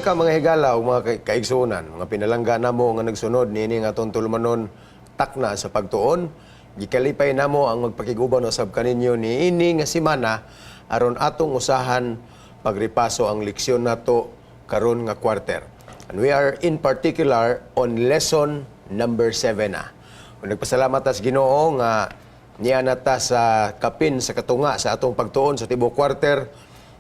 Welcome, mga higala ug mga kaigsuonan, mga pinalangga namo nga nagsunod niini nga atong tulumanon, Takna sa Pagtuon. Gikalipay namo ang magpakig-uban usab kaninyo niini nga semana aron atong usahan pagripaso ang leksyon nato karon nga quarter. And we are in particular on lesson number 7 na. Ug nagpasalamat ta sa Ginoo nga niya na ta sa kapin sa katunga sa atong pagtuon sa tibuok quarter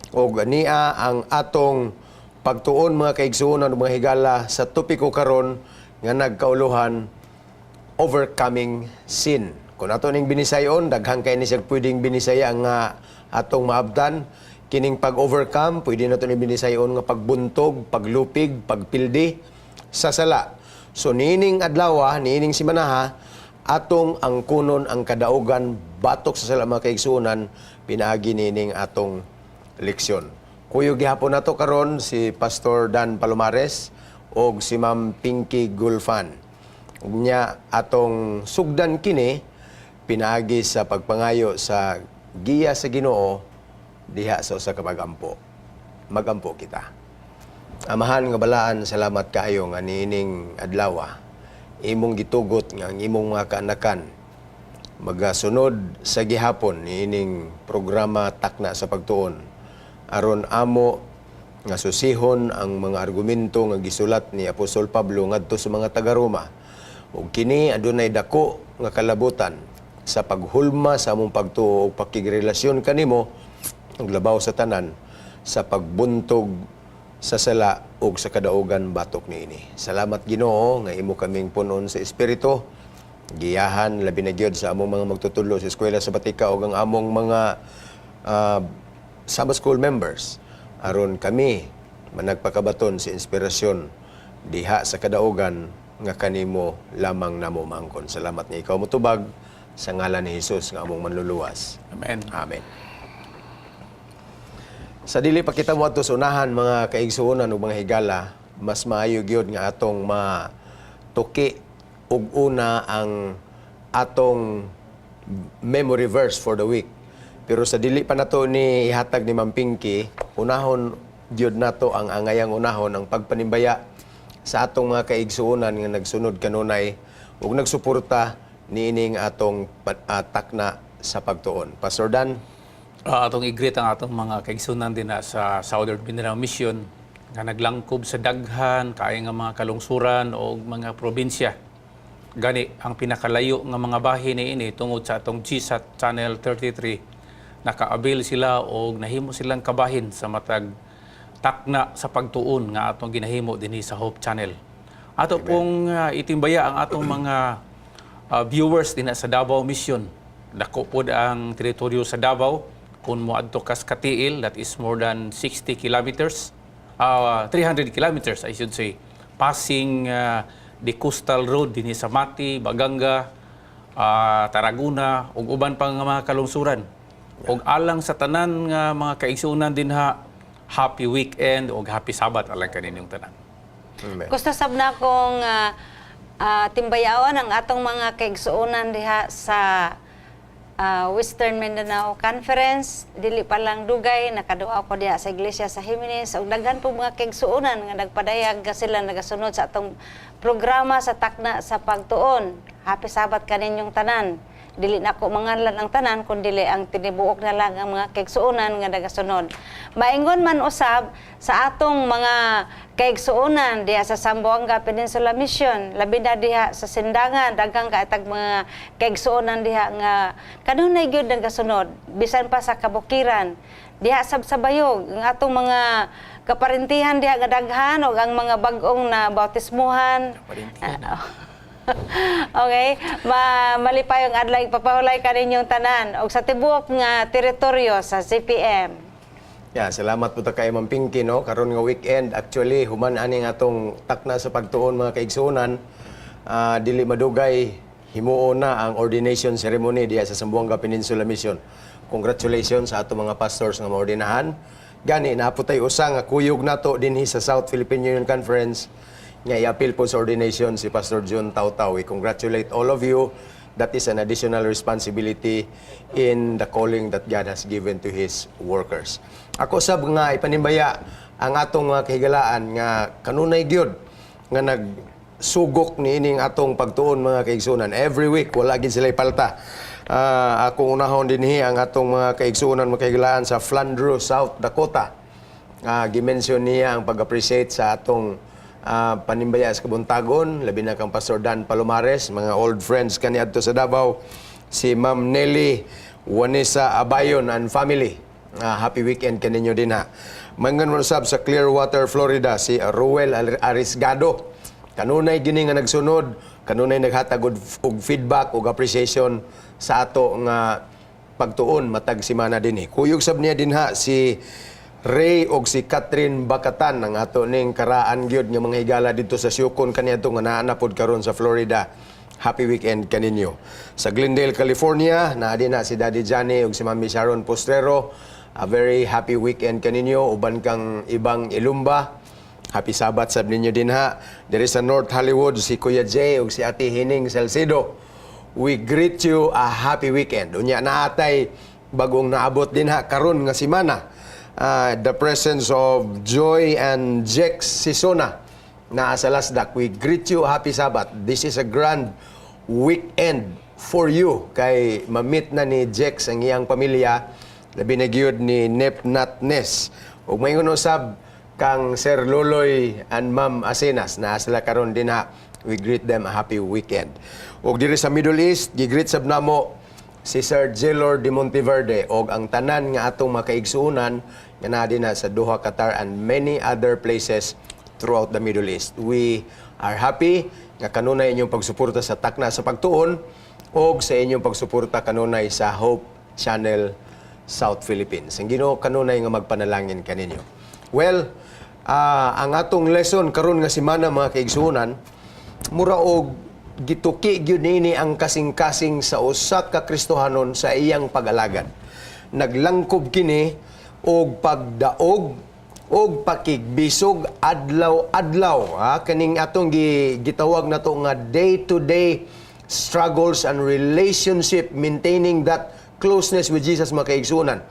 ug niya ang atong pagtuon, mga kaigsuonan ug mga higala, sa topiko karon nga nagkauluhan "Overcoming Sin". Kung ato ning binisayon, daghan kay ni siya pwedeng binisaya nga atong maabtan. Kining pag-overcome, pwede nato ning binisayon nga pagbuntog, paglupig, pagpildi sa sala. So niining adlaw, niining simanaha, atong angkunon ang kadaugan batok sa sala, mga kaigsuonan, pinaagi niining atong leksyon. Kuyog gihapon nato karon si Pastor Dan Palomares og si Ma'am Pinky Gulfan. Ug nya atong sugdan kini pinaagi sa pagpangayo sa giya sa Ginoo diha sa usa ka pag-ampo. Magampo kita. Amahan nga balaan, salamat kaayo nga niining adlaw imong gitugot nga ang imong mga kaanakan magasunod sa gihapon niining programa Takna sa Pagtuon aron amo nga susihon ang mga argumento nga gisulat ni Apostol Pablo ngadto sa mga taga-Roma, ug kini adunay dako nga kalabutan sa paghulma sa among pagtuo ug pakigrelasyon kanimo, ug labaw sa tanan sa pagbuntog sa sala ug sa kadaugan batok niini. Salamat, Ginoo, nga imo kaming punon sa espiritu. Giyahan labi na gyud sa among mga magtutudlo sa Eskwela Sabatika ug ang among mga Sabbath School members aron kami managpakabaton sa inspirasyon diha sa kadaugan nga kanimo lamang namo maangkon. Salamat nga ikaw motubag, sa ngalan ni Jesus nga among manluluwas. Amen. Amen. Sa dili pa kita moadto sa unahan, mga kaigsuonan ug mga higala, mas maayo gyud nga atong matuki ug una ang atong memory verse for the week. Pero sa dili pa nato ni ihatag ni Ma'am Pinky, unahon gyud nato ang angayang unahon ang pagpanimbaya sa atong mga kaigsuonan nga nagsunod kanunay ug nagsuporta niining atong Takna sa Pagtuon. Pastor Dan. Atong i-greet ang atong mga kaigsunan din na sa Southern Mindanao Mission nga naglangkob sa daghan kaayo nga mga kalungsuran o mga probinsya. Gani ang pinakalayo nga mga bahin ni ini tungod sa atong GSAT Channel 33, nakaabil sila og nahimo silang kabahin sa matag Takna sa Pagtuon nga atong ginahimo dinhi sa Hope Channel. Ato pong itimbaya ang atong mga viewers dinha sa Davao Mission. Dako pod ang teritoryo sa Davao. Kung moadto kas Cateel, that is more than 60 kilometers, 300 kilometers I should say, passing the coastal road dinhi sa Mati, Baganga, Tarragona ug uban pang mga kalungsuran. Ug alang sa tanan nga mga kaigsuonan dinha, happy weekend ug happy Sabbath alang kaninyong tanan. Amen. Gusto sab na akong timbayaon ang atong mga kaigsuonan diha sa Western Mindanao Conference. Dili pa lang dugay nakaduaw ko diha sa iglesia sa Jimenez ug daghan po mga kaigsuonan nga nagpadayag nga sila nagasunod sa atong programa sa Takna sa Pagtuon. Happy Sabbath kaninyong tanan. Dili na ako manganlan ang tanan kun dili ang tinibuok na lang ang mga kaigsuonan nga nagasunod. Maingon man usab sa atong mga kaigsuonan diha sa Zamboanga Peninsula Mission, labi na diha sa Sindangan, daghang kaitag mga kaigsuonan diha nga kanunay gyud nagasunod, bisan pa sa kabukiran. Diha sab sa Bayog, ang atong mga kaparintihan diha nga daghan ug ang mga bag-ong na bautismuhan. Kaparintihan. Okay, malipayong adlaw ipapahulay kaninyong tanan og sa tibuok nga teritoryo sa CPM. Yeah, salamat po ta kay Ma'am Pinky, no. Karon nga weekend, actually, human ani nga atong Takna sa Pagtuon, mga kaigsuonan, dili madugay himuon na ang ordination ceremony diha sa Zamboanga Peninsula Mission. Congratulations sa atong mga pastors nga maordinahan. Gani naa po tay usa nga kuyog nato dinhi sa South Philippine Union Conference nga i-appeal po sa ordination, si Pastor John Tautaw. We congratulate all of you That is an additional responsibility in the calling that God has given to His workers. Ako sab nga ipanimbaya ang atong mga kahigalaan nga kanunay gyud nga nagsugok niining atong pagtuon, mga kaigsunan. Every week, wala gid sila ipalta. Akong unahon dinhi ang atong mga kaigsunan, mga kahigalaan sa Flandreau, South Dakota. Gimension niya ang pag-appreciate sa atong panimbaya sa kabuntagon, labi na kang Pastor Dan Palomares, mga old friends kaniadto sa Davao, si Ma'am Nelly Wanisa Abayon and family. Happy weekend kaninyo din ha. Mangan mo sab sa Clearwater, Florida, si Ruel Arisgado. Kanunay gini nga nagsunod, kanunay naghatag og feedback og appreciation sa ato nga pagtuon matag semana dinhi. Kuyog sab niya dinha si Ray og si Catherine Bakatan, ang ato ning karaan gyud nga mga higala didto sa Siocon kaniadto nga naa na pod karon sa Florida. Happy weekend kaninyo. Sa Glendale, California, naa din na si Daddy Johnny ug si Mami Sharon Postrero. A very happy weekend kaninyo uban kang ibang Ilumba. Happy Sabbath sab ninyo dinha. Diri sa North Hollywood, si Kuya Jay ug si Ate Hining Salcedo. We greet you a happy weekend. Unya naatay bagong naabot dinha karon nga semana. The presence of Joy and Jex Sisona naa sa Lasdak. We greet you a happy Sabbath. This is a grand weekend for you kay mamit na ni Jex ang iyang pamilya, labi na gyud ni Nep Nat Nes. Ug maingon usab kang Sir Loloy and Ma'am Asenas na sila karon dinha. We greet them a happy weekend. Ug diri sa Middle East, gi-greet sab namo si Sir Jelor de Monteverde og ang tanan nga atong makaigsuonan nga naa dinha sa Doha, Qatar and many other places throughout the Middle East. We are happy nga kanunay inyong pagsuporta sa Takna sa Pagtuon og sa inyong pagsuporta kanunay sa Hope Channel South Philippines. Ang Ginoo kanunay nga magpanalangin kaninyo. Well, ang atong lesson karon nga semana, mga kaigsuonan, mura og gituki gyud niini ang kasing-kasing sa usa ka Kristohanon sa iyang pag-alagad. Naglangkob kini og pagdaog og pakigbisog adlaw-adlaw, ha, kaning atong gitawag nato nga day-to-day struggles and relationship, maintaining that closeness with Jesus, mga kaigsuonan.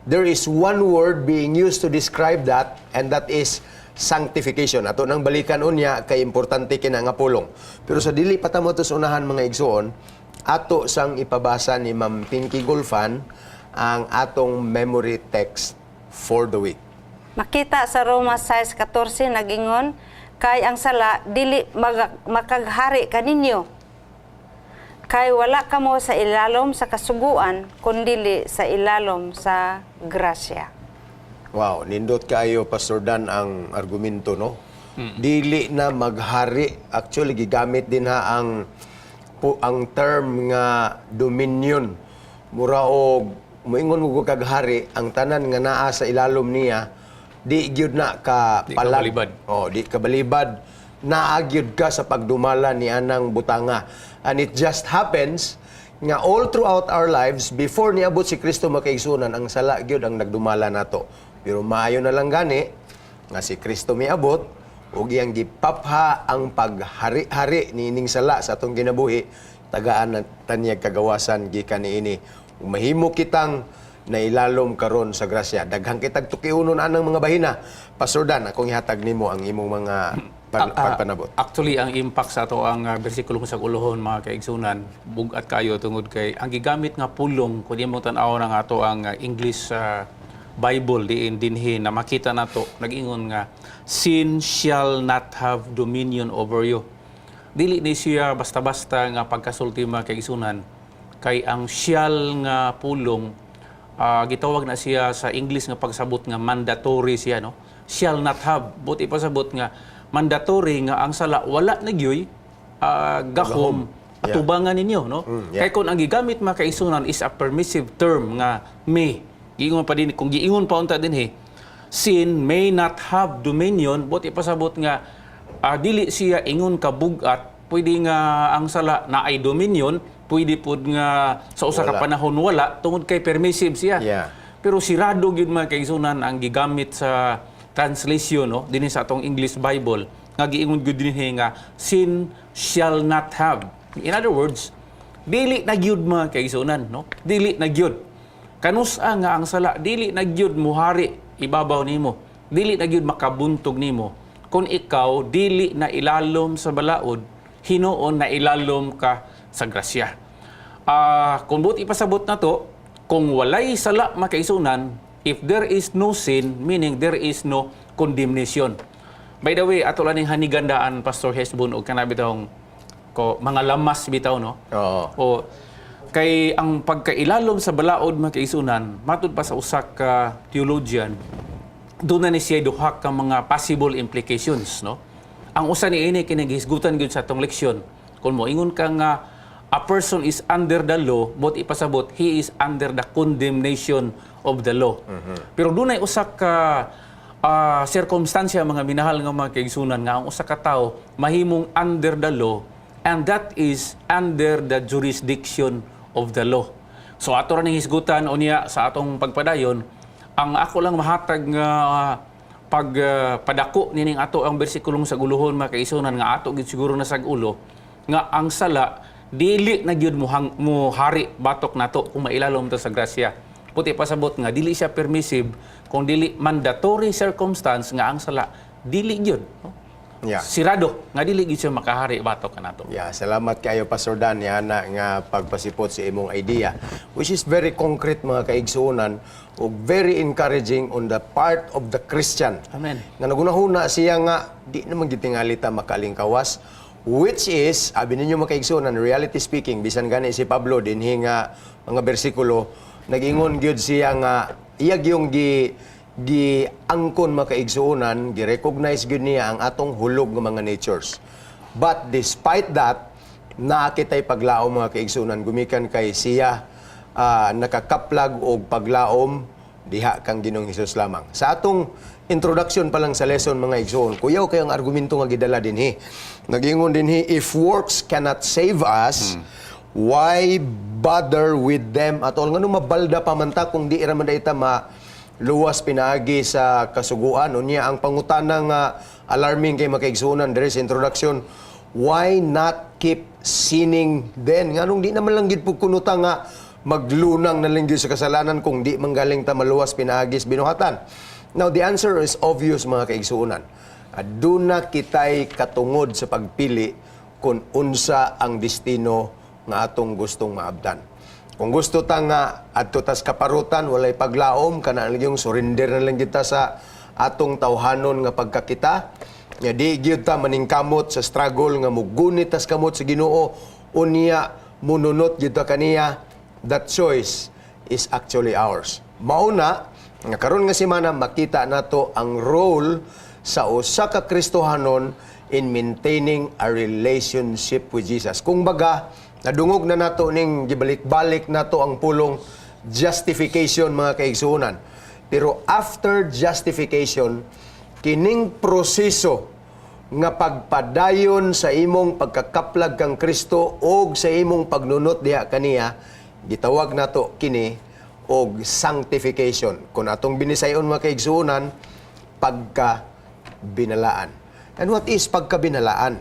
There is one word being used to describe that, and that is sanctification. Ato nang balikan unya kay importante kina nga pulong. Pero sa dili pa ta mo sa unahan, mga igsuon, ato sang ipabasa ni Ma'am Pinky Gulfan ang atong memory text for the week. Makita sa Roma 6:14, nagingon, "Kay ang sala dili makaghari kaninyo. Kay wala kamo sa ilalom sa kasuguan, kundili sa ilalom sa grasya." Wow, nindot kaayo, Pastor Dan, ang argumento, no? Dili na maghari. Actually, gigamit din ha ang term nga dominion. Mura og moingon mo kag hari, ang tanan nga naa sa ilalom niya di gyud na ka Di ka palag. balibad. Oh, di ka balibad. Naa gyud ka sa pagdumala ni anang butanga. And it just happens nga all throughout our lives before niabot si Kristo, makaigsunan, ang sala gyud ang nagdumala nato. Pero maayo na lang gani nga si Kristo miabot ug iyang gipapha ang paghari-hari niining sala sa atong kinabuhi, tagaan na tanyag kagawasan gikan niini. Ug mahimo kitang nailalom karon sa grasya. Daghang kitag tukiunon anang mga bahina. Pastor Dan, akong ihatag nimo ang imong mga pagpanabot. Actually, ang impact sa ato ang bersikulo sa ulohon, mga kaigsunan, bugat kayo tungod kay ang gigamit nga pulong, kung imong tan-aw ang ato ang English Bible diin dinhi na makita nato, nag-ingon nga "Sin shall not have dominion over you." Dili ni siya basta-basta nga pagkasulti, mga kaigsunan, kay ang shall nga pulong, gitawag na siya sa English nga pagsabot nga mandatory siya, no? Shall not have, but ipasabot nga mandatory nga ang sala wala na gyoy gahom atubangan ninyo, no? Kay kung ang gigamit, mga kaigsunan, is a permissive term nga may, giingon pa din, kung giingon pa unta dinhi "Sin may not have dominion," but ipasabot nga dili siya ingon ka bugat, pwede nga ang sala na ay dominion, pwede pud nga sa usa ka Wala. Panahon wala, tungod kay permissive siya. Pero sirado gyud, mga kaigsunan, ang gigamit sa translation, no, dinhi sa atong English Bible nga giingon gyud dinhi nga "Sin shall not have." In other words, Dili na gyud, mga kaigsunan, no? Dili na gyud. Kanusa nga ang sala dili na gyud muhari ibabaw nimo. Dili na gyud makabuntog nimo kung ikaw dili na ilalom sa balaod, hinuon na ilalom ka sa grasya. Kung buot ipasabot na to, kung walay sala, mga kaigsunan, if there is no sin, meaning there is no condemnation. By the way, ato lang ning hanigandaan, Pastor Hesbon, og kana bitawng ko mga lamas bitaw, no? Oo. O kay ang pagkailalom sa balaod, mga kaigsunan, matud pa sa usa ka theologian, doon na ni siya duha ka mga possible implications, no? Ang usa ni ini kini gihisgutan gyud sa atong leksyon. Kung moingon ka nga a person is under the law, but ipasabot he is under the condemnation of the law. Pero dunay usa ka sirkumstansya, mga minahal nga mga kaigsunan, nga ang usa ka tawo mahimong under the law, and that is under the jurisdiction of the law. So ato ra ning hisgutan unya sa atong pagpadayon. Ang ako lang mahatag nga pag padako nining ato ang bersikulong sa guluhon, mga kaigsunan, nga ato gid siguro na sag ulo nga ang sala dili na gyud mo hari batok nato kung mailalom ta sa grasya. Puti pasabot nga dili siya permissive kung dili mandatory circumstance nga ang sala dili gyud, no? Sirado nga dili gyud siya makahari batok kanato. Yeah, salamat kayo, Pastor Dan, yana nga pagpasipot sa imong idea, which is very concrete, mga kaigsuonan, ug very encouraging on the part of the Christian. Amen. Nga nagunahuna siya nga di naman gitingali ta makalingkawas, which is abi ninyo, mga kaigsuonan, reality speaking, bisan gani si Pablo dinhi nga mga bersikulo nagingon gyud siya nga iya gyung gi gi angkon, mga kaigsuonan, gi-recognize gyud niya ang atong hulog nga mga natures. But despite that, naa kitay paglaom, mga kaigsuonan, gumikan kay siya nakakaplag og paglaom diha kang Ginoong Hesus lamang. Sa atong introduction pa lang sa lesson, mga igsoon, kuyaw kayong argumento nga gidala dinhi. Nagingon dinhi, "If works cannot save us, why bother with them at all?" Ngano mabalda pa man ta kung di ra man ta ma luwas pinaagi sa kasuguan? Unya ang pangutana nga alarming kay, mga kaigsuonan, diri sa introduction, "Why not keep sinning then?" Nganong di naman lang gid pud kuno ta nga maglunang na lang gyud sa kasalanan kung di manggaling ta maluwas pinaagi sa binuhatan? Now, the answer is obvious, mga kaigsuonan. Aduna kitay katungod sa pagpili kung unsa ang destino nga atong gustong maabtan. Kung gusto ta nga adto tas kaparutan, walay paglaom, kana lang yung surrender na lang kita sa atong tawhanon nga pagkakita. Nga di gyud ta maningkamot sa struggle nga mugunit tas kamot sa Ginoo, unya mununot gyud ta kaniya, that choice is actually ours. Mauna nga karon nga semana makita nato ang role sa usa ka Kristohanon in maintaining a relationship with Jesus. Kung baga, nadungog na nato ning gibalik-balik nato ang pulong justification, mga kaigsuonan. Pero after justification, kining proseso nga pagpadayon sa imong pagkakaplag kang Kristo og sa imong pagnunot diha kaniya, gitawag nato kini og sanctification. Kung atong binisayon, mga kaigsuonan, pagka binalaan. And what is pagkabinalaan?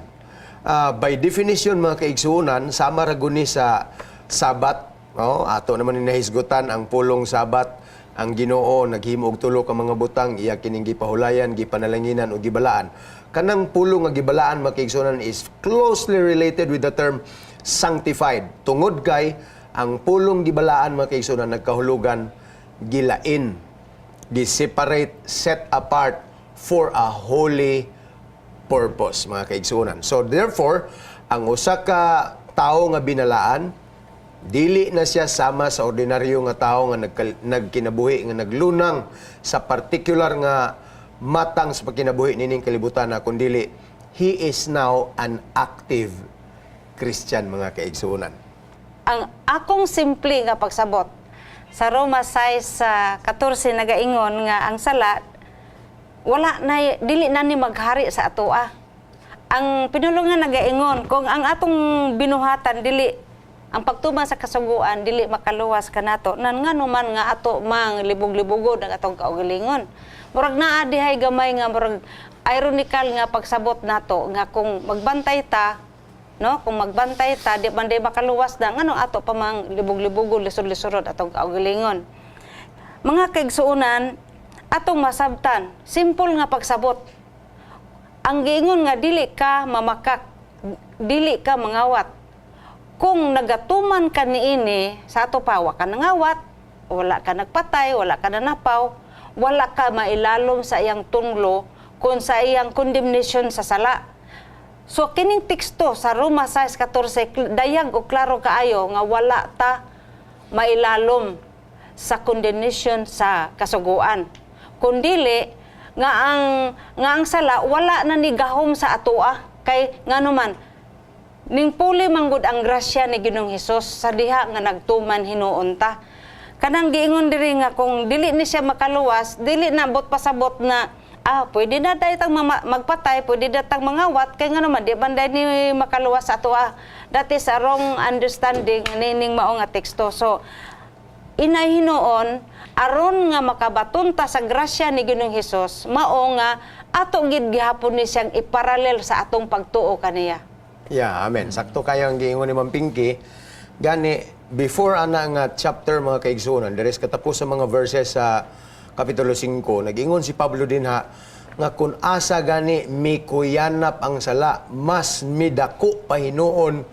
By definition, mga kaigsuonan, sama ra guni sa Sabat, no? Ato naman ni nahisgutan ang pulong Sabat. Ang Ginoo naghimo og tulo ka mga butang, iya kining gipahulayan, gipanalanginan ug gibalaan. Kanang pulong nga gibalaan, mga kaigsuonan, is closely related with the term sanctified. Tungod kay ang pulong gibalaan, mga kaigsuonan, nagkahulugan gilain, gi-separate, set apart for a holy purpose, mga kaigsuonan. So therefore, ang usa ka tawo nga binalaan, dili na siya sama sa ordinaryo nga tawo nga nagkinabuhi nga naglunang sa particular nga matang sa pagkinabuhi nining kalibutan na kundili he is now an active Christian, mga kaigsuonan. Ang akong simple nga pagsabot sa Roma 6 sa 14, nagaingon nga ang sala wala na, dili na ni maghari sa atoa. Ang pinulungan nagaingon kung ang atong binuhatan dili, ang pagtuman sa kasuguan dili makaluwas kanato, nan ngano man nga ato mang libog-libugod ang atong kaugalingon? Murag naa dihay gamay nga murag ironical nga pagsabot nato nga kung magbantay ta No, kung magbantay ta, di man day makaluwas na, nganong ato pa mang libog-libugon, lisod-lisurod atong kaugalingon? Mga kaigsuonan, atong masabtan, simple nga pagsabot. Ang giingon nga dili ka mamakak, dili ka mangawat. Kung nagatuman ka niini, sa ato pa, wa ka nangawat, wala ka nagpatay, wala ka nanapaw, wala ka mailalom sa iyang tunglo kung sa iyang condemnation sa sala. So kining teksto sa Roma 6:14 dayag o klaro kaayo nga wala ta mailalom sa condemnation sa kasuguan. Kung dili nga ang sala wala na ni gahom sa atoa, kay ngano man ning puli manggod ang grasya ni Ginoong Hesus sa diha nga nagtuman hinuon ta. Kanang giingon diri nga kung dili ni siya makaluwas, dili na bot pasabot na pwede na tayo tang magpatay, pwede na tang mangawat, kay ngano man di man day ni makaluwas sa atoa. That is a wrong understanding nining mao nga teksto. So inay hinuon, aron nga makabaton ta sa grasya ni Ginoong Hesus, mao nga ato gid gihapon ni siyang iparallel sa atong pagtuo kaniya. Yeah, amen. Sakto kayo ang giingon ni Ma'am Pinky. Gani, before ana nga chapter, mga kaigsuonan, diri sa katapos sa mga verses sa Kapitulo 5, nag-ingon si Pablo dinha nga kung asa gani mikuyanap ang sala, mas midako pa hinuon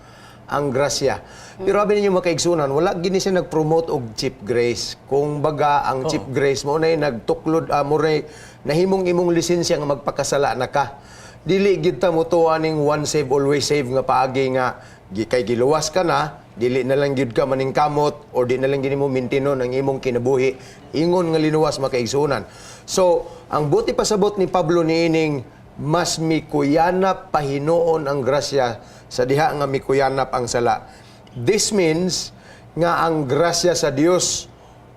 ang grasya. Pero abi ninyo, mga kaigsuonan, wala gini siya nag-promote og cheap grace. Kung baga ang cheap grace mo na nagtuklod, mo na nahimong imong lisensya nga magpakasala na ka. Dili gid ta mo aning one save, always save nga paagi nga kay giluwas ka na, dili na lang gyud ka maningkamot or di na lang gini mo mintinon ang imong kinabuhi ingon nga linuwas, mga kaigsuonan. So ang buti pasabot ni Pablo niining mas mikuyanap pa hinuon ang grasya sa diha nga mikuyanap ang sala, this means nga ang grasya sa Dios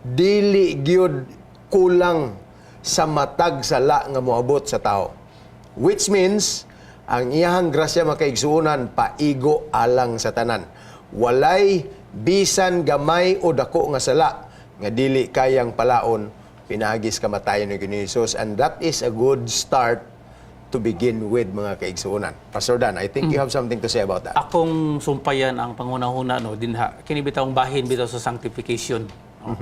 dili gyud kulang sa matag sala nga moabot sa tao. Which means, ang iyahang grasya, mga kaigsuonan, paigo alang sa tanan. Walay bisan gamay o dako nga sala nga dili kayang palaon pinaagi sa kamatayon ni Ginoong Hesus. And that is a good start to begin with, mga kaigsuonan. Pastor Dan, I think you have something to say about that. Akong sumpayan ang panghunahuna, no, dinha kini bitawng bahin bitaw sa sanctification, no?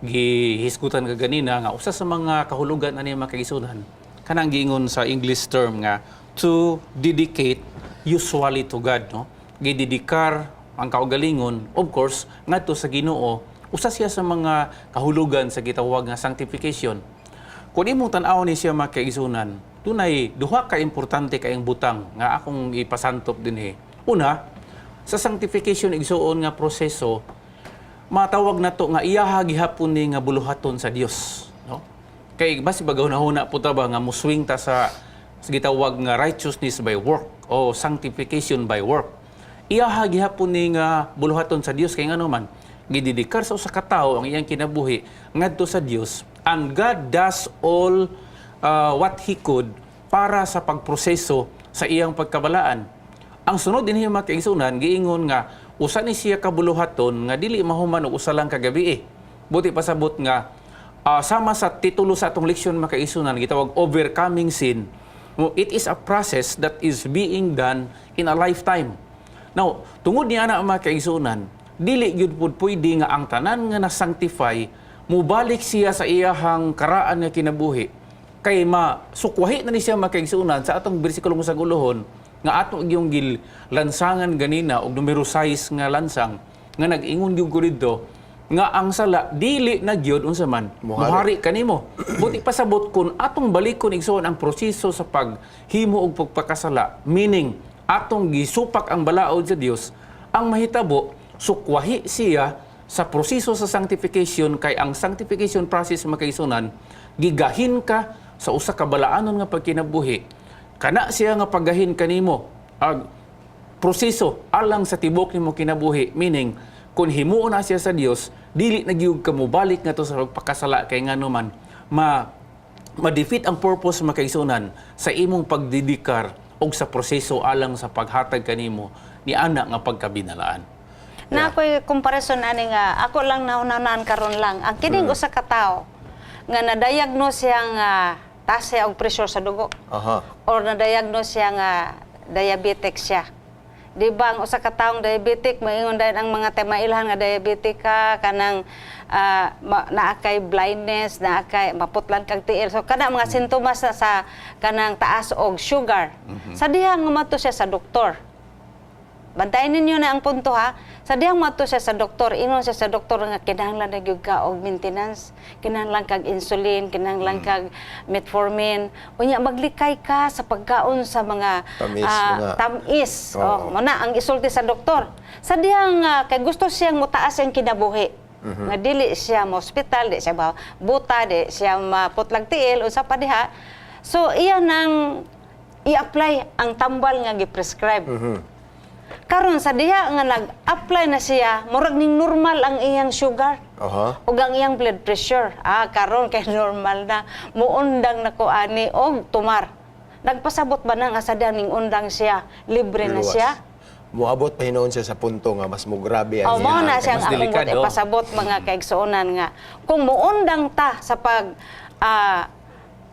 Gihisgutan ka ganina nga usa sa mga kahulugan ani, mga kaigsuonan, kanang giingon sa English term nga to dedicate usually to God, no? Gidedikar ang kaugalingon, of course, ngadto sa Ginoo. Usa siya sa mga kahulugan sa gitawag nga sanctification. Kung imong tan-aw ni siya, mga kaigsuonan, dunay duha ka importante kayong butang nga akong ipasantop dinhi. Una, sa sanctification, igsuon, nga proseso, matawag na to nga iyaha gihapon ni nga buluhaton sa Dios, no? Kay basi bagaw nahuna po ta ba nga muswing ta sa gitawag nga righteousness by work o sanctification by work. Iyaha gihapon ni nga buluhaton sa Dios, kay ngano man gidedikar sa usa ka tawo ang iyang kinabuhi ngadto sa Dios, and God does all what He could para sa pagproseso sa iyang pagkabalaan. Ang sunod dinhi, mga kaigsuonan, giingon nga usa ni siya kabuluhaton nga dili mahuman og usa lang ka gabi eh. Buti pasabot nga sama sa titulo sa atong leksyon, mga kaigsuonan, gitawag Overcoming Sin. It is a process that is being done in a lifetime. Now, tungod niya na, mga kaigsuonan, dili gyud pud pwede nga ang tanan nga na-sanctify mubalik siya sa iyahang karaan nga kinabuhi. Kay masukwahi na ni siya, mga kaigsuonan, sa atong bersikulo sa guluhon nga ato yung gil lansangan ganina og numero 6 nga lansang nga nag-ingon gyud ko didto nga ang sala dili na gyud unsa man Muhari. Muhari kanimo. Buti pasabot kun atong balikon, igsoon, ang proseso sa paghimo og pagpakasala, meaning atong gisupak ang balaod sa Dios, ang mahitabo sukwahi siya sa proseso sa sanctification, kay ang sanctification process, mga kaigsuonan, gigahin ka sa usa ka balaanon nga pagkinabuhi. Kana siya nga paggahin kanimo ag proseso alang sa tibok nimo kinabuhi, meaning kung himuon na siya sa Dios, dili na gyud ka mobalik ngadto sa pagpakasala, kay ngano man ma ma-defeat ang purpose, mga kaigsuonan, sa imong pagdedikar og sa proseso alang sa paghatag kanimo ni ana nga pagkabinalaan. Na ako'y comparison ani nga ako lang nahunahunaan karon lang. Ang kining usa ka tawo nga na-diagnose siyang taas siya og pressure sa dugo or na-diagnose siya nga diabetic siya. Di ba ang usa ka taong diabetic, maingon dayon ang mga temailhan nga diabetic ka, kanang naa kay blindness, naa kay maputlan kag tiil. So kana mga sintomas na sa kanang taas og sugar. Sa diha nga moadto siya sa doktor. Bantayan ninyo na ang punto, ha. Sa dihang moadto siya sa doktor, ingon siya sa doktor nga kinahanglan na gyud ka og maintenance, kinahanglan kag insulin, kinahanglan kag metformin. Unya maglikay ka sa pagkaon sa mga Tamis, mga- tamis. Oo. Oh, mo na ang isulti sa doktor. Sa dihang kay gusto siyang mutaas ang kinabuhi. Nga dili siya mo ospital, di siya buta, di siya maputlag tiil, unsa pa diha. So iya nang i-apply ang tambal nga gi-prescribe. Karon sa diha nga nag-apply na siya, murag ning normal ang iyang sugar ug ang iyang blood pressure. Ah, karon kay normal na. Muundang na ko ani og tumar. Nagpasabot ba na nga sa diha ning undang siya, libre na Luwas. siya? Muabot pa hinuon siya sa punto nga mas mugrabe ang Oh, mao na iyang- siyang Mas akong delikado. buot ipasabot, mga kaigsuonan, nga kung muundang ta sa pag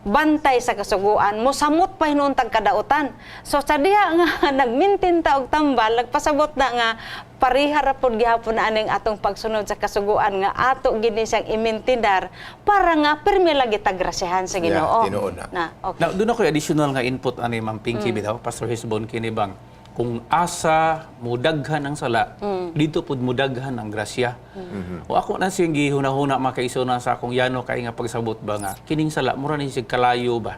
bantay sa kasuguan, mosamot pa hinuon tag kadautan. So sa diha nga nagmintin ta og tambal, nagpasabot na nga pareha ra pod gihapon na aning atong pagsunod sa kasuguan nga ato gini siyang imintindar para nga pirmi lagi tagrasyahan sa Yeah, Ginoo. tinuod na. Na, okay. Now, doon ako additional nga input ani Ma'am Pinky bitaw, Pastor Hesbon, kini bang kung asa mudaghan ang sala, dito pud mudaghan ang grasya. O ako na siyang gihuna-huna, mga kaigsuonan, sa akong yano kay nga pagsabot ba nga kining sala mura ni sig kalayo ba.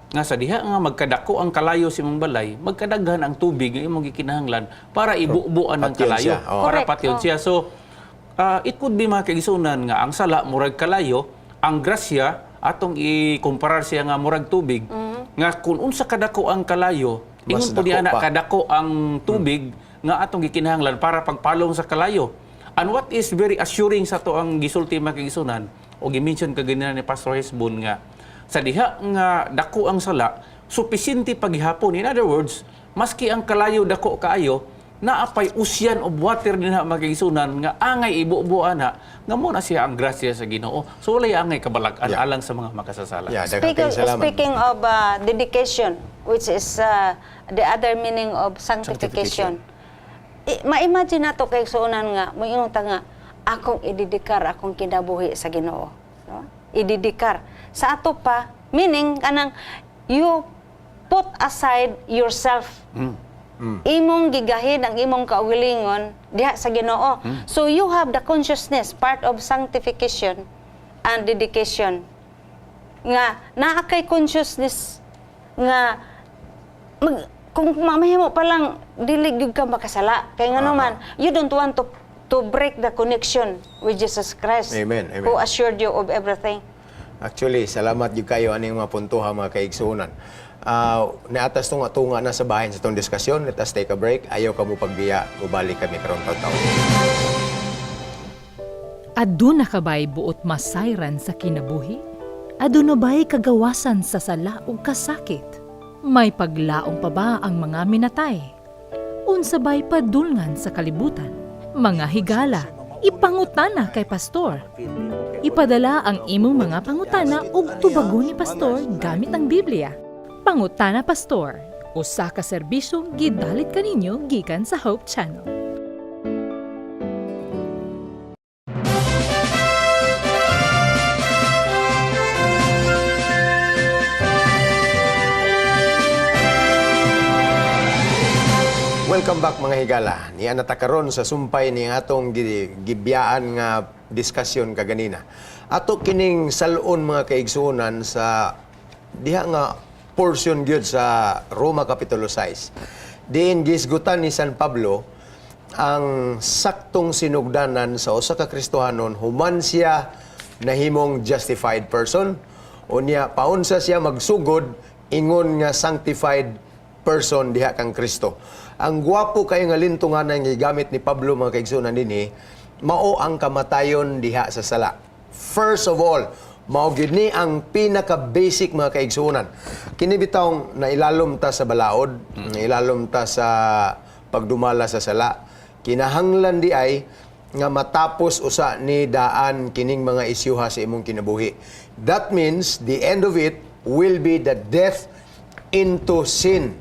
Nga sa diha nga magkadako ang kalayo sa imong balay, magkadaghan ang tubig nga imong gikinahanglan para ibubuan ang Patyon kalayo. siya, oo. Para Correct, patyon oh. siya. So, it could be, mga kaigsuonan, nga ang sala murag kalayo, ang grasya atong ikumparar siya nga murag tubig. Nga kung unsa kadako ang kalayo, Mas ingon po dako niya na pa. kadako ang tubig nga atong gikinahanglan para pagpalong sa kalayo. And what is very assuring sa ato ang gisulti, mga kaigsuonan, o gi-mention kaganina ni Pastor Hesbon, nga sa diha nga dako ang sala, supisinte paghihapon. In other words, maski ang kalayo dako kaayo, naapay ocean of water dinha, mga kaigsuonan, nga angay ibubo ana nga mo na siya ang grasya sa Ginoo. So walay angay kabalag-an alang sa mga makasasala. Yeah, daghang Speaking, kayong salamat. speaking of dedication, which is the other meaning of sanctification. Ma-imagine nato, kaigsuonan, nga moingon ta nga akong idedikar akong kinabuhi sa Ginoo. No? Idedikar. Sa ato pa, meaning kanang you put aside yourself. Imong gigahin ang imong kaugalingon diha sa Ginoo. So you have the consciousness, part of sanctification and dedication nga naa kay consciousness nga kung mamahimo pa lang dili gyud ka makasala kay ngano man you don't want to break the connection with Jesus Christ Amen, amen. who assured you of everything. Actually, salamat gyud kayo aning mga puntoha, mga kaigsuonan. Niatas tunga tunga na sa bahin sa tong diskusyon. Let us take a break. Ayaw ka mo pagbiya, mubalik kami karon taw. Aduna ka ba'y buot masayran sa kinabuhi? Aduna ba'y kagawasan sa sala ug kasakit? May paglaom pa ba ang mga minatay? Unsa ba'y padulngan sa kalibutan? Mga higala, ipangutana kay pastor. Ipadala ang imong mga pangutana ug tubagon ni pastor gamit ang Biblia. Pangutana Pastor, usa ka serbisyong gidalit kaninyo gikan sa Hope Channel. Welcome back, mga higala. Niya na ta karon sa sumpay ni atong gibiyaan nga diskusyon kaganina. Ato kining salon, mga kaigsuonan, sa diha nga portion gyud sa Roma Kapitulo 6. Diin gisgutan ni San Pablo ang saktong sinugdanan sa usa ka Kristohanon human siya nahimong justified person, unya paunsa siya magsugod ingon nga sanctified person diha kang Kristo. Ang gwapo kayo nga lintungan nga gigamit ni Pablo, mga kaigsuonan, dinhi, mao ang kamatayon diha sa sala. First of all, mao gyud ni ang pinaka-basic, mga kaigsuonan. Kini bitawng nailalom ta sa balaod, nailalom ta sa pagdumala sa sala. Kinahanglan di ay nga matapos usa ni daan kining mga isyuha sa imong kinabuhi. That means the end of it will be the death into sin.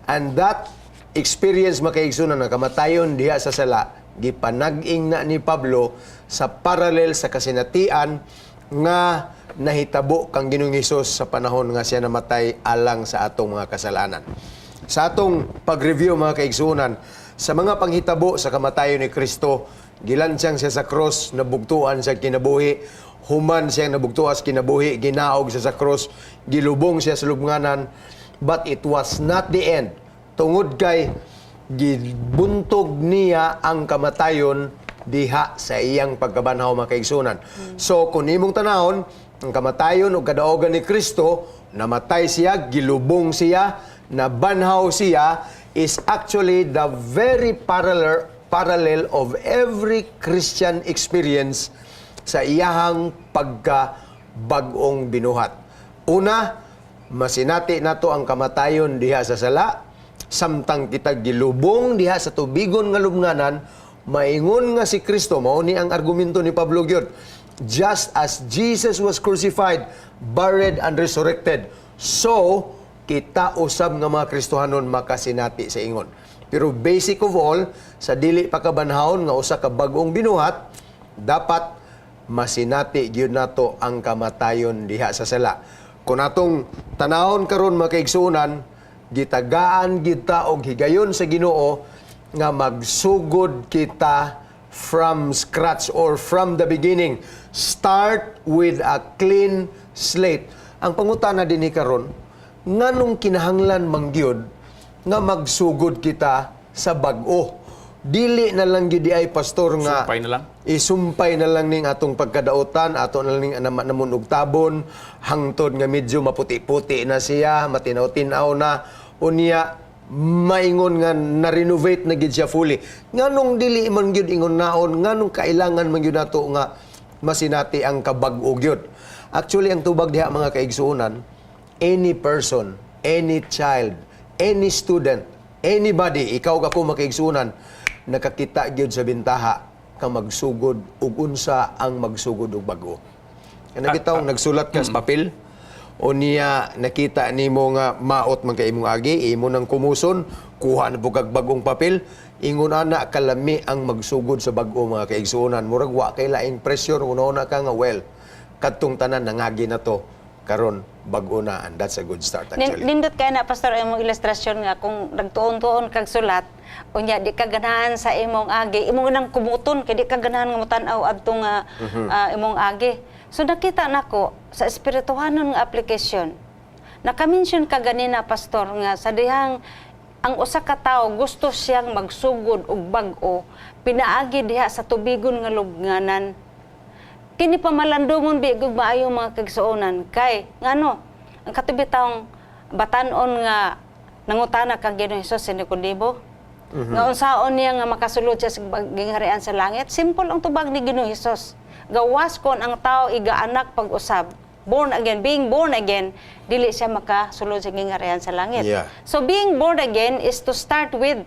And that experience, mga kaigsunan, nga kamatayon diha sa sala, gipanag-ing na ni Pablo sa parallel sa kasinatian nga nahitabo kang Ginoong Hesus sa panahon nga siya namatay alang sa atong mga kasalanan. Sa atong pag-review, mga kaigsunan, sa mga panghitabo sa kamatayon ni Kristo, gilansyang siya sa cross, nabugtuan siya kinabuhi, human siya nabugtuas kinabuhi, ginaog siya sa cross, gilubong siya sa lubnganan, but it was not the end. Tungod kay gibuntog niya ang kamatayon diha sa iyang pagkabanhaw, mga kaigsunan. So kung imong tanahon, ang kamatayon o kadaogan ni Kristo, namatay siya, gilubong siya, nabanhaw siya, is actually the very parallel of every Christian experience sa iyahang pagka bag-ong binuhat. Una, masinati nato ang kamatayon diha sa sala, samtang kita gilubong diha sa tubigon nga lubnganan, maingon nga si Kristo, mao ni ang argumento ni Pablo gyud. Just as Jesus was crucified, buried and resurrected, so kita usab nga mga Kristohanon makasinati sa ingon. Pero basic of all, sa dili pa kabanhawon nga usa ka bag-ong binuhat, dapat masinati gyud nato ang kamatayon diha sa sala. Kung atong tanahon karon, mga kaigsuonan, gitagaan kita og higayon sa Ginoo nga magsugod kita from scratch or from the beginning. Start with a clean slate. Ang pangutana dinhi karon, nganong kinahanglan mangyud nga magsugod kita sa bag-o? Dili na lang gyud ay, Pastor, nga Sumpay na lang? Isumpay na lang ning atong pagkadautan, ato na lang ning namon og tabon hangtod nga medyo maputi-puti na siya, matinaw-tinaw na, unya maingon nga na-renovate na gid siya fully. Nganong dili man gyud ingon naon? Nganong kailangan man gyud nato nga masinati ang kabag-o gyud? Actually, ang tubag diha, mga kaigsuonan, any person, any child, any student, anybody, ikaw ako, mga kaigsuonan, nakakita gyud sa bintaha ka magsugod ug unsa ang magsugod og bag-o. Kana bitawng nagsulat ka sa papel o niya nakita nimo nga maot man kay imong agi, imo nang kumuson, kuha na pud kag bag-ong papel, ingon ana kalami ang magsugod sa bag-o, mga kaigsuonan. Murag wa kay laing pressure, una ka nga, well, kadtong tanan nangagi na to, karon bag-o na, and that's a good start actually. Nindot kay na, Pastor, imong ilustrasyon nga kung nagtuon-tuon kag sulat, unya di ka ganahan sa imong agi, imong nang kumuton kay di ka ganahan nga motan-aw adto nga imong agi. So nakita nako sa espirituhanon nga application. Naka-mention ka ganina, Pastor, nga sa dihang ang usa ka tawo gusto siyang magsugod og bag-o pinaagi diha sa tubigon nga lubnganan. Kini pamalandungon bi gug maayo, mga kaigsuonan, kay ngano ang katubitang batan-on nga nangutana kang Ginoong Hesus si Nicodemo nga unsaon niya nga makasulod siya sa gingharian sa langit. Simple ang tubag ni Ginoong Hesus: gawas kon ang tao igaanak pag-usab, born again, being born again, dili siya makasulod sa gingharian sa langit. So being born again is to start with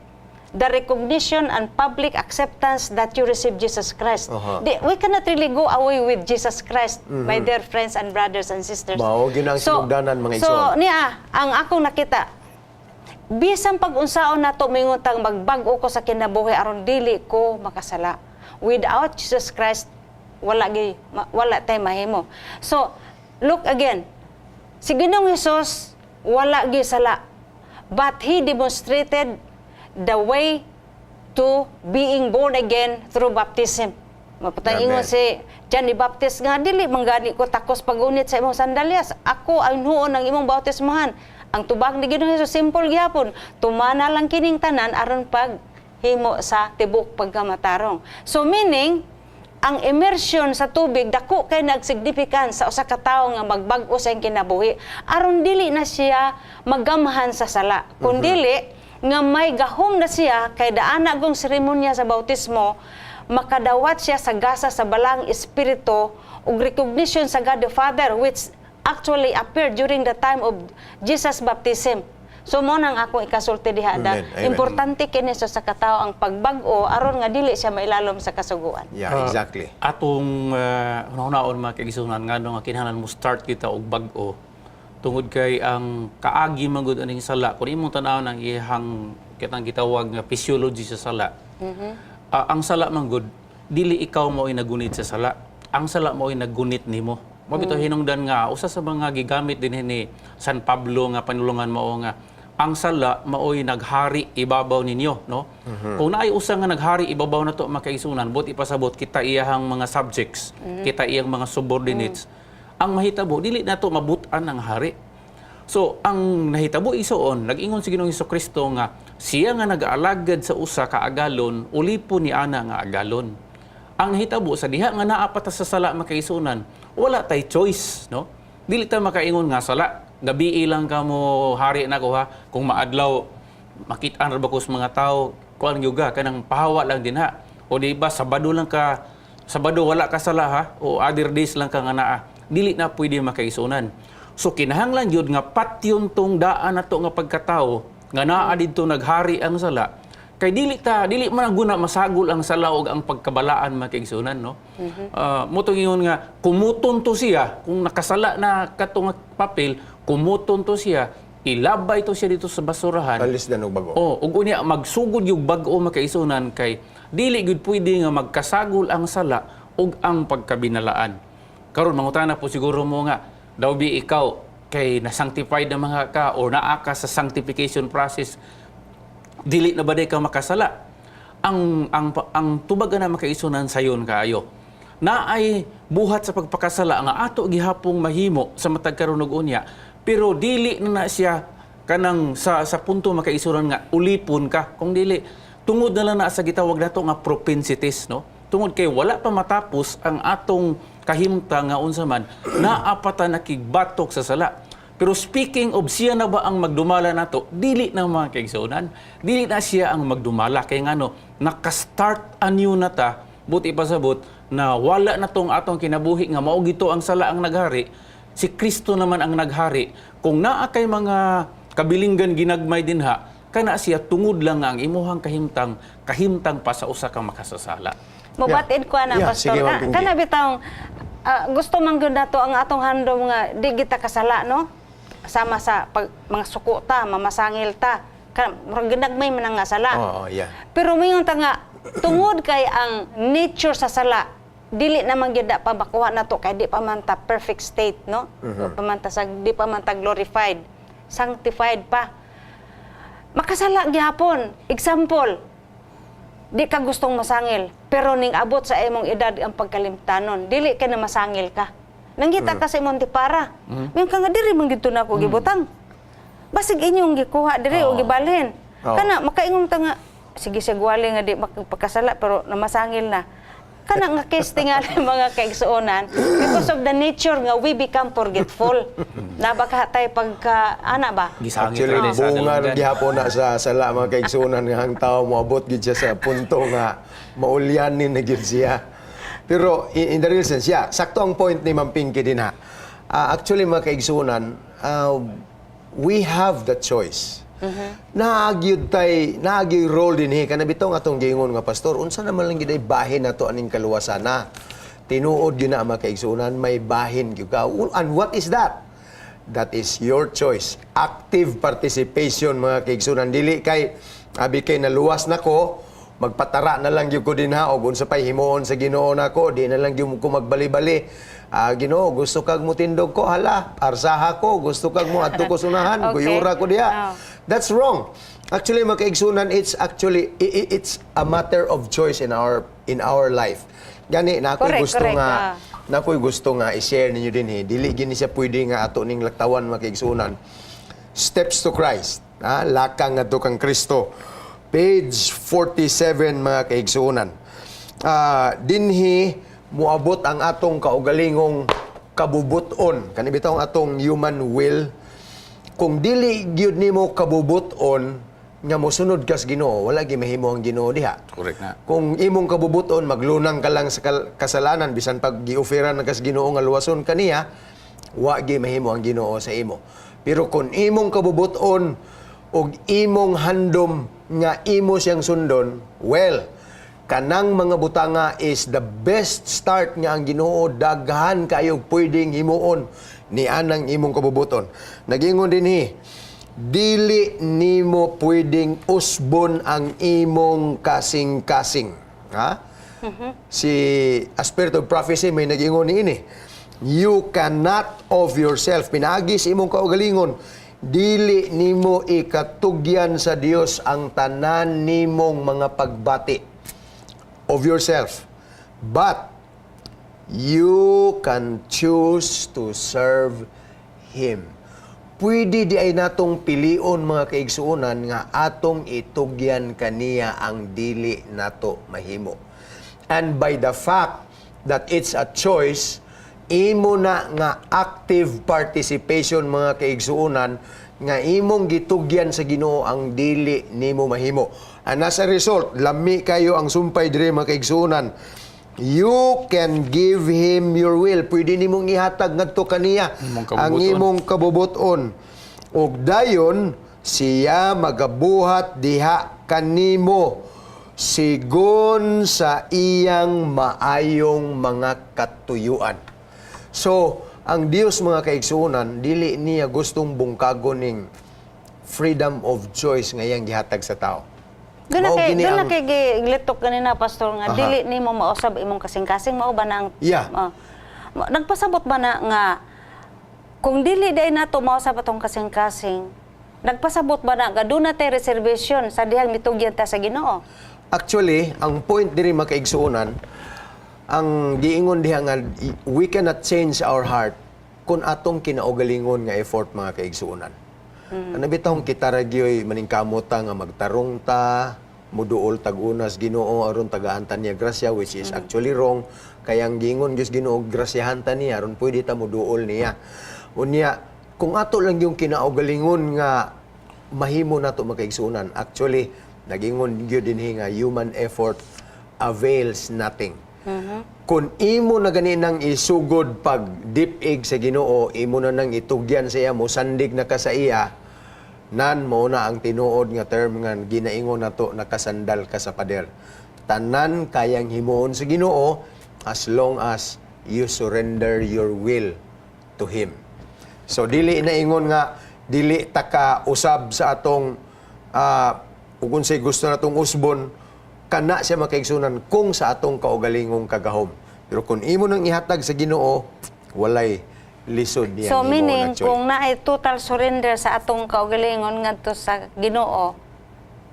the recognition and public acceptance that you receive Jesus Christ. We cannot really go away with Jesus Christ, my dear friends and brothers and sisters. Mao gyud ang sinugdanan, mga So, igsoon. niya, ang akong nakita, bisan pag-unsaon nato mingon tang magbag-o ko sa kinabuhi aron dili ko makasala. Without Jesus Christ, wala tay mahimo. So, look again. Si Ginoong Hesus wala gyud sala. But he demonstrated the way to being born again through baptism. Mapatay Amen. ingon si John the Baptist nga dili manggani ko takos pagunit sa imong sandalyas. Ako ang huon ang imong bautismohan. Ang tubag ni Ginoong Hesus simple gihapon. Tumana lang kining tanan aron pag himo sa tibok pagkamatarong. So meaning, ang immersion sa tubig dako kay nagsignificant sa usa ka tawo nga magbag-o sa iyang kinabuhi aron dili na siya magamhan sa sala, kun dili nga may gahom na siya kay daana gong seremonya sa bautismo, makadawat siya sa gasa sa Balaang Espiritu ug recognition sa God the Father, which actually appeared during the time of Jesus' baptism. So mo nang akong ikasulti diha da Amen. Amen. importante kini sa katao ang pagbag-o aron nga dili siya mailalom sa kasuguan. Atong hunahunaon, mga kaigsuonan, ngano nga kinahanglan mo start kita og bag-o, tungod kay ang kaagi man gud aning sala, kung imong tan-awon ang iyang Kitang gitawag nga physiology sa sala. Ang sala man gud, dili ikaw mo ay nagunit sa sala. Ang sala mo ay naggunit nimo. Mao bitaw hinungdan nga usa sa mga gigamit din ni San Pablo nga panulungan mao nga ang sala maoy naghari ibabaw ninyo, no? Kung naay usa nga naghari ibabaw nato, makaigsunan, but ipasabot kita iyahang mga subjects, kita iyang mga subordinates. Ang mahitabo, dili nato mabut-an ang hari. So, ang nahitabo, isuon, nag-ingon si Ginoong Kristo nga siya nga nagaalagad sa usa ka agalon, ulipon ni ana nga agalon. Ang nahitabo sa diha nga naa pa ta sa sala, makaisunan, wala tay choice, no? Dili ta makaingon nga, "Sala, gabi lang ka mo hari na ko ha, kung maadlaw makit-an ra ba ko sa mga tao, kuan gyud ka, kanang pahawa lang din ha." O di ba Sabado lang ka, Sabado wala ka sala ha, o other days lang ka nga naa. Dili na pwede, makaisunan. So kinahanglan gyud nga patyon tong daan nato nga pagkatao nga naa didto naghari ang sala. Kay dili man ang guna masagol ang sala og ang pagkabalaan, makaigsunan, no? Mo tong ingon nga kumuton to siya kung nakasala na kato nga papel, kumuton to siya, ilabay to siya dito sa basurahan. Alis na og bago. Oh, ug unya magsugod yung bag-o, makaisunan, kay dili gyud pwede nga magkasagol ang sala ug ang pagkabinalaan. Karon mangutana po siguro mo nga daw bi ikaw kay na-sanctified na mga ka or naa ka sa sanctification process, dili na ba day ka makasala? Ang tubag na, makaisunan, sayon kaayo. Naay buhat sa pagpakasala nga ato gihapong mahimo sa matag karon ug unya, pero dili na na siya kanang sa punto, makaisunan, nga ulipon ka. Kung dili tungod na lang na sa gitawag nato nga propensities, no? Tungod kay wala pa matapos ang atong kahimtang nga unsa man, naa pa ta nakigbatok sa sala. Pero speaking of siya na ba ang magdumala nato, dili na, mga kaigsuonan. Dili na siya ang magdumala kay ngano naka-start anew na ta, buti pasabot na wala na tong atong kinabuhi nga mao gito ang sala ang naghari, si Kristo naman ang naghari. Kung naa kay mga kabilinggan ginagmay dinha, kana siya tungod lang nga ang imuhang kahimtang, kahimtang pa sa usa ka makasasala. Mubatid ko na, Pastor. Sige, Ma'am Pinky. Kana bitawng gusto man gyud nato ang atong handom nga di kita kasala, no? Sama sa pag, mga suko ta, mamasangil ta. Kana murag ginagmay man ang nga sala. Oo, yeah. Pero mayon ta nga tungod kay ang nature sa sala dili naman gyud na pa makuha nato kay di pa man ta perfect state, no? Di pa man ta sa di pa man ta glorified, sanctified pa. Makasala gihapon. Example, di ka gustong masangil, pero ning abot sa imong edad ang pagkalimtanon, dili ka na masangil ka. Nangita ka sa imong tipara. Mayon ka nga diri man gidto na ako gibutang. Basig inyong gikuha diri o gibalhin. Kana makaingon ta nga sige siya gwali nga di makapagkasala pero namasangil na. Kana nga case tingali, mga kaigsuonan, because of the nature nga we become forgetful. Nabaka tay pagka ana ba? Gisangit Actually, ra sa bunga dalunggan. gihapon na sa sala, mga kaigsunan, nga ang tao moabot gid siya sa punto nga maulyanin na gid siya. Pero in the real sense, yeah, sakto ang point ni Ma'am Pinky din ha. Actually, mga kaigsunan, we have the choice. Naagyud tay, naagyoy role din he kana bitong atong giingon nga, "Pastor, unsa naman lang gid ay bahin nato aning kaluwasan na?" Tinuod gyud na, mga kaigsunan, may bahin gyud ka. And what is that? That is your choice. Active participation, mga kaigsunan. Dili kay abi kay naluwas nako, magpatara na lang gyud ko dinha og unsa pay himuon sa Ginoo nako, di na lang gyud ko magbali-bali. Ginoo, gusto kag mutindog ko, hala, arsaha ko, gusto kag mo adto ko sunahan, guyura ko diha. That's wrong. Actually, mga kaigsunan, it's actually it's a matter of choice in our life. Gani na ako'y gusto nga na ako'y gusto nga i-share ninyo din eh. Dili gini siya pwede nga ato ning laktawan, mga kaigsunan. Steps to Christ. Ha? Lakang ngadto kang Kristo. Page 47, mga kaigsunan. Dinhi muabot ang atong kaugalingong kabubuton. Kani bitaw ang atong human will. Kung dili gyud nimo kabubuton nga mosunod kas Ginoo, wala gyud mahimo ang Ginoo diha. Correct na. Kung imong kabubuton maglunang ka lang sa kasalanan bisan pag gioferan na kas Ginoo nga luwason kaniya, wa gyud mahimo ang Ginoo sa imo. Pero kung imong kabubuton ug imong handom nga imo siyang sundon, well, kanang mga butanga is the best start nga ang Ginoo daghan kayo pwedeng himuon ni anang imong kabubuton. Nagingon dinhi, Dili nimo pwedeng usbon ang imong kasing-kasing. Ha? Si A Spirit of Prophecy may nag-ingon niini. You cannot of yourself. Pinaagi sa imong kaugalingon, dili nimo ikatugyan sa Dios ang tanan nimong mga pagbati of yourself. But you can choose to serve Him. Pwede diay natong pilion, mga kaigsuonan, nga atong itugyan kaniya ang dili nato mahimo. And by the fact that it's a choice, imo na nga active participation, mga kaigsuonan, nga imong gitugyan sa Ginoo ang dili nimo mahimo. And as a result, lami kayo ang sumpay dire, mga kaigsuonan. You can give Him your will. Pwede nimong ihatag ngadto kaniya Imong ang kabubuton. Imong kabubuton. Ug dayon siya magabuhat diha kanimo sigon sa iyang maayong mga katuyuan. So, ang Dios, mga kaigsuonan, dili niya gustong bungkagon ning freedom of choice nga iyang gihatag sa tao. Doon na Mao kay gini doon na kay giglitok ganina, Pastor, nga dili nimo mausab imong kasing-kasing, mao ba na ang Yeah. Oh. Nagpasabot ba na nga kung dili day nato mausab atong kasing-kasing, nagpasabot ba na nga doon na tay reservation sa dihang mitugyan ta sa Ginoo? Actually, ang point diri, mga kaigsuonan, ang giingon diha nga we cannot change our heart kung atong kinaugalingon nga effort, mga kaigsuonan. Ano bitawng kita ra gyoy maningkamot ta nga magtarong ta, muduol tag unas Ginoo aron tagaan ta niya grasya, which is actually wrong. Kaya ang giingon gyud Ginoo, grasyahan ta niya aron pwede ta muduol niya. Unya, kung ato lang yung kinaugalingon nga mahimo nato, mga kaigsuonan, actually nagingon gyud dinhi nga human effort avails nothing. Kung imo na gani nang isugod pag dip-ig sa Ginoo, imo na nang itugyan sa iya, mo sandig na ka sa iya, nan mo na ang tinuod nga term nga ginaingon nato, nakasandal ka sa pader. Tanan kayang himuon sa Ginoo as long as you surrender your will to Him. So dili na ingon nga dili ta ka usab sa atong ug unsay gusto natong usbon kana siya, mga kaigsuonan, kung sa atong kaugalingong kagahom. Pero kung imo nang ihatag sa Ginoo, walay lisod niya So himuon meaning actually. kung naay total surrender sa atong kaugalingon ngadto sa Ginoo,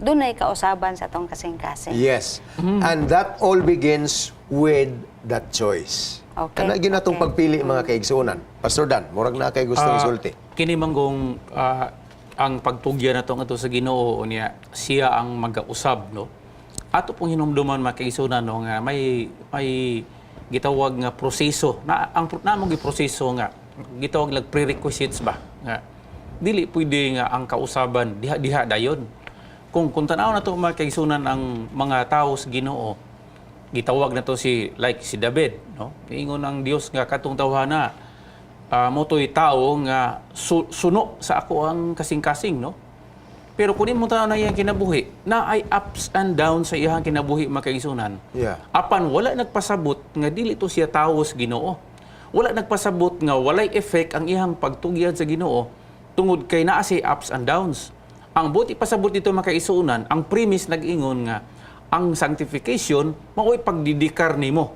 dunay kausaban sa atong kasing-kasing. Yes. And that all begins with that choice. Kana gyud natong pagpili, mga kaigsuonan. Pastor Dan, murag na kay gusto isulti. Kini manggong ang pagtugyan nato ngadto sa Ginoo, unya siya ang magausab, no. Ato pong hinumduman, mga kaigsuonan, no, nga may gitawag nga proseso na ang namo gi proseso nga gitawag lag prerequisites ba nga dili pwede nga ang kausaban diha diha dayon. Kung tan-aw nato, mga kaigsuonan, ang mga tao sa Ginoo, gitawag na to si like si David, no, ingon ang Dios nga katong tawhana mo to'y tao nga suno sa ako ang kasing-kasing, no. Pero kung imo tan-aw na iyang kinabuhi, na ay ups and downs sa iyang kinabuhi, mga kaigsuonan. Apan wala nagpasabot nga dili to siya tawo sa Ginoo. Wala nagpasabot nga walay effect ang iyang pagtugyan sa Ginoo tungod kay naa siya ups and downs. Ang buot ipasabot dito, mga kaigsuonan, ang premise nag-ingon nga ang sanctification mao'y pagdidikar nimo.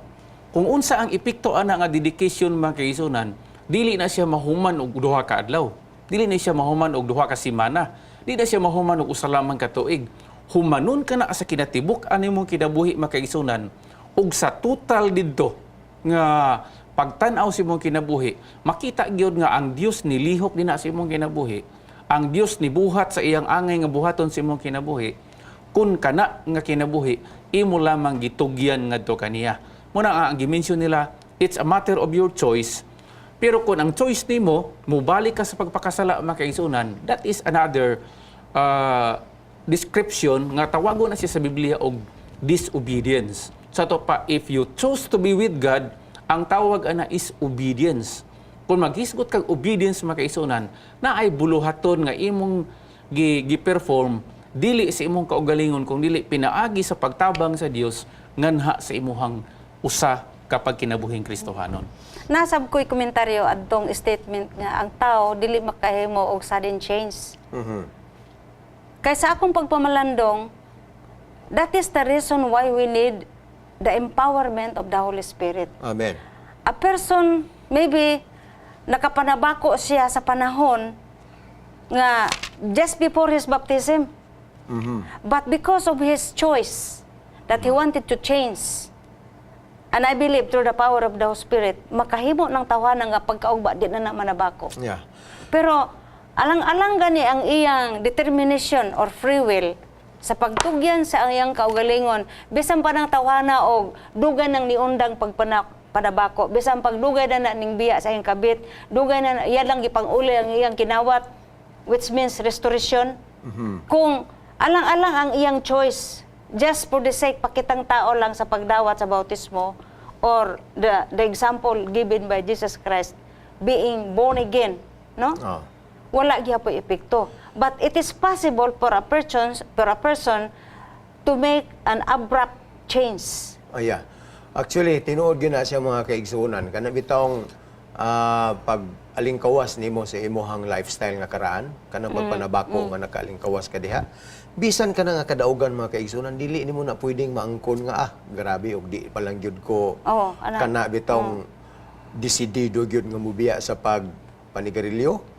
Kung unsa ang epekto ana nga dedication, mga kaigsuonan, dili na siya mahuman og 2 ka adlaw. Dili na siya mahuman og 2 ka semana. Dili na siya mahuman og usa lamang ka tuig. Humanon ka na sa kinatibuk ani mong kinabuhi, mga kaigsuonan, ug sa total didto nga pagtan-aw sa imong kinabuhi, makita gyud nga ang Dios nilihok dinha sa imong kinabuhi. Ang Dios nibuhat sa iyang angay nga buhaton sa imong kinabuhi. Kun kana nga kinabuhi imo lamang gitugyan ngadto kaniya. Muna nga ang gimension nila, it's a matter of your choice. Pero kung ang choice nimo mubalik ka sa pagpakasala, mga kaigsuonan, that is another description nga tawagon na siya sa Biblia og disobedience. Sa to pa, if you choose to be with God, ang tawag ana is obedience. Kung maghisgot kag obedience, mga kaigsuonan, na ay buluhaton nga imong gi-perform dili sa imong kaugalingon kung dili pinaagi sa pagtabang sa Dios nganha sa imuhang usa kapag kinabuhing Kristohanon. Nasab ko'y komentaryo adtong statement nga ang tao dili makahimo og sudden change. Kay sa akong pagpamalandong, that is the reason why we need the empowerment of the Holy Spirit. Amen. A person, maybe, nakapanabako siya sa panahon nga just before his baptism. But because of his choice that he wanted to change, and I believe through the power of the Holy Spirit, makahimo ng tawhana nga pagkaugba di na na manabako. Pero alang-alang gani ang iyang determination or free will sa pagtugyan sa iyang kaugalingon, bisan pa ng tawhana og dugay ng niundang panabako, bisan pagdugay na na ning biya sa iyang kabit, dugay na iya lang gipang-uli ang iyang kinawat, which means restoration. Kung alang-alang ang iyang choice just for the sake pakitang tao lang sa pagdawat sa bautismo or the example given by Jesus Christ being born again, no? Oh. Wala gyapon epekto. But it is possible for a person to make an abrupt change. Oh, yeah. Actually, tinuod gyud na siya, mga kaigsuonan. Kana bitawng pag alingkawas nimo sa imuhang lifestyle nga karaan, kanang pagpanabako nga nakaalingkawas ka diha. Bisan ka na nga kadaugan, mga kaigsuonan, dili nimo na pwedeng maangkon nga, "Ah, grabe og di pa lang gyud ko Oo, ana. kana bitawng desidido gyud nga mubiya sa pag panigarilyo.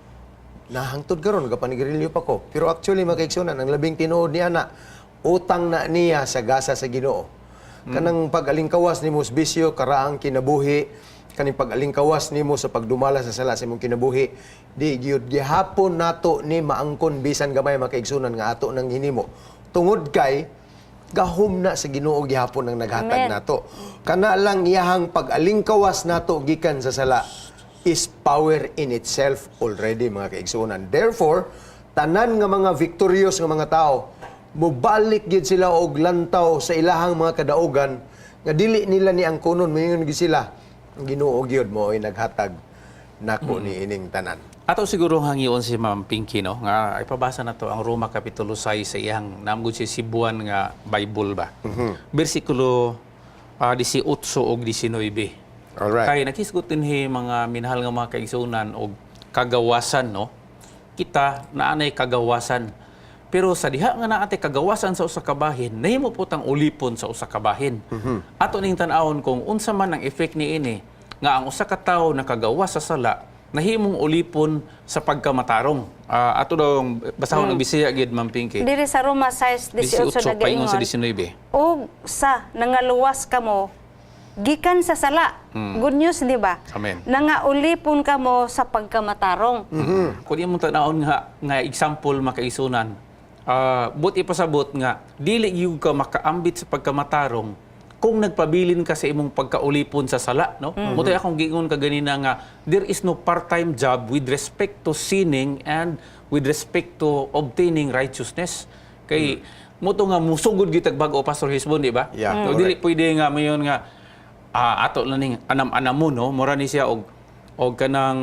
Na hangtod karon nagapanigarilyo pa ko." Pero actually, mga kaigsuonan, ang labing tinuod ni ana, utang na niya sa gasa sa Ginoo. Kanang pag-alingkawas nimo sa bisyo, karaang kinabuhi, kaning pag-alingkawas nimo sa pagdumala sa sala sa imong kinabuhi, di gyud gihapon nato ni maangkon bisan gamay, mga kaigsuonan, nga ato nang hinimo. Tungod kay gahom na sa Ginoo gihapon ang naghatag Amen. nato. Kana lang iyahang pag-alingkawas nato gikan sa sala is power in itself already, mga kaigsuonan. Therefore, tanan nga mga victorious nga mga tao, mobalik gyud sila og lantaw sa ilahang mga kadaugan nga dili nila ni angkonon, moingon gyud sila, "Ang Ginoo gyud mo ay naghatag nako ni ining tanan." Ato siguro hangyoon si Ma'am Pinky, no, nga ipabasa na to ang Roma Kapitulo 6 sa iyang namgud si Sibuan nga Bible ba. Bersikulo 18 ug 19. Kay nakisgot dinhi, mga minahal nga mga kaigsuonan, og kagawasan, no. Kita naanay kagawasan. Pero sa diha nga naa tay kagawasan sa usa ka bahin, nahimo po tang ulipon sa usa ka bahin. Ato ning tan-awon kung unsa man ang effect niini nga ang usa ka tawo nakagawas sa sala nahimong ulipon sa pagkamatarong. Ato daw basahon ang Bisaya gid, Ma'am Pinky. Diri sa Roma 6, 18 18 paingon sa nagaingon. 19. "Og sa nangaluwas kamo gikan sa sala." Good news, di ba? Amen. Nangaulipon kamo sa pagkamatarong. Kung imong tan-awon nga example, makaigsuonan, but ipasabot nga dili gyud ka makaambit sa pagkamatarong kung nagpabilin ka sa imong pagkaulipon sa sala, no? Mao to'y akong giingon kaganina nga there is no part-time job with respect to sinning and with respect to obtaining righteousness. Kay mao to nga musugod gyud tag bag-o, Pastor Hisbon, di ba? Yeah, No, dili pwede nga mayon nga ato lang ning anam-anam mo, no? Mura ni siya og kanang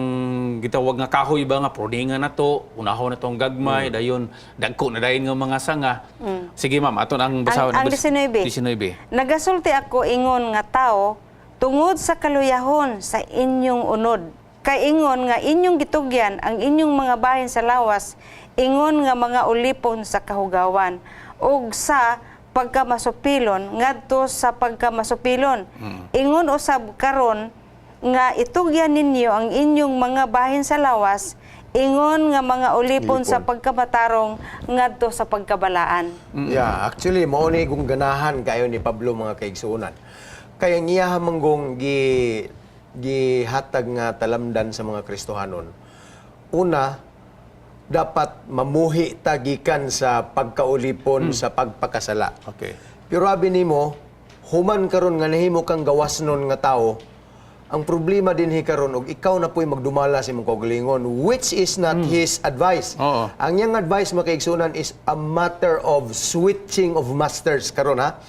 gitawag nga kahoy ba nga pruningan na to, unahon na tong gagmay, dayon dagko na dayon nga mga sanga. Sige, ma'am, aton ang basahon. Ang 19. 19. "Nagasulti ako ingon nga tao tungod sa kaluyahon sa inyong unod. Kay ingon nga inyong gitugyan ang inyong mga bahin sa lawas ingon nga mga ulipon sa kahugawan ug sa pagkamasupilon ngadto sa pagkamasupilon. Ingon usab karon nga itugyan ninyo ang inyong mga bahin sa lawas ingon nga mga ulipon sa Ulipon. pagkamatarong ngadto sa pagkabalaan." Yeah, actually mao ni kung ganahan kayo ni Pablo, mga kaigsuonan. Kaya ang iya manggong gihatag nga talamdan sa mga Kristohanon. Una, dapat mamuhi ta gikan sa pagkaulipon sa pagpakasala. Pero abi nimo, human karon nga nahimo kang gawasnon nga tao, ang problema dinhi karon og ikaw na po'y magdumala sa imong kaugalingon, which is not his advice. Ang iyang advice, mga kaigsuonan, is a matter of switching of masters karon, ha.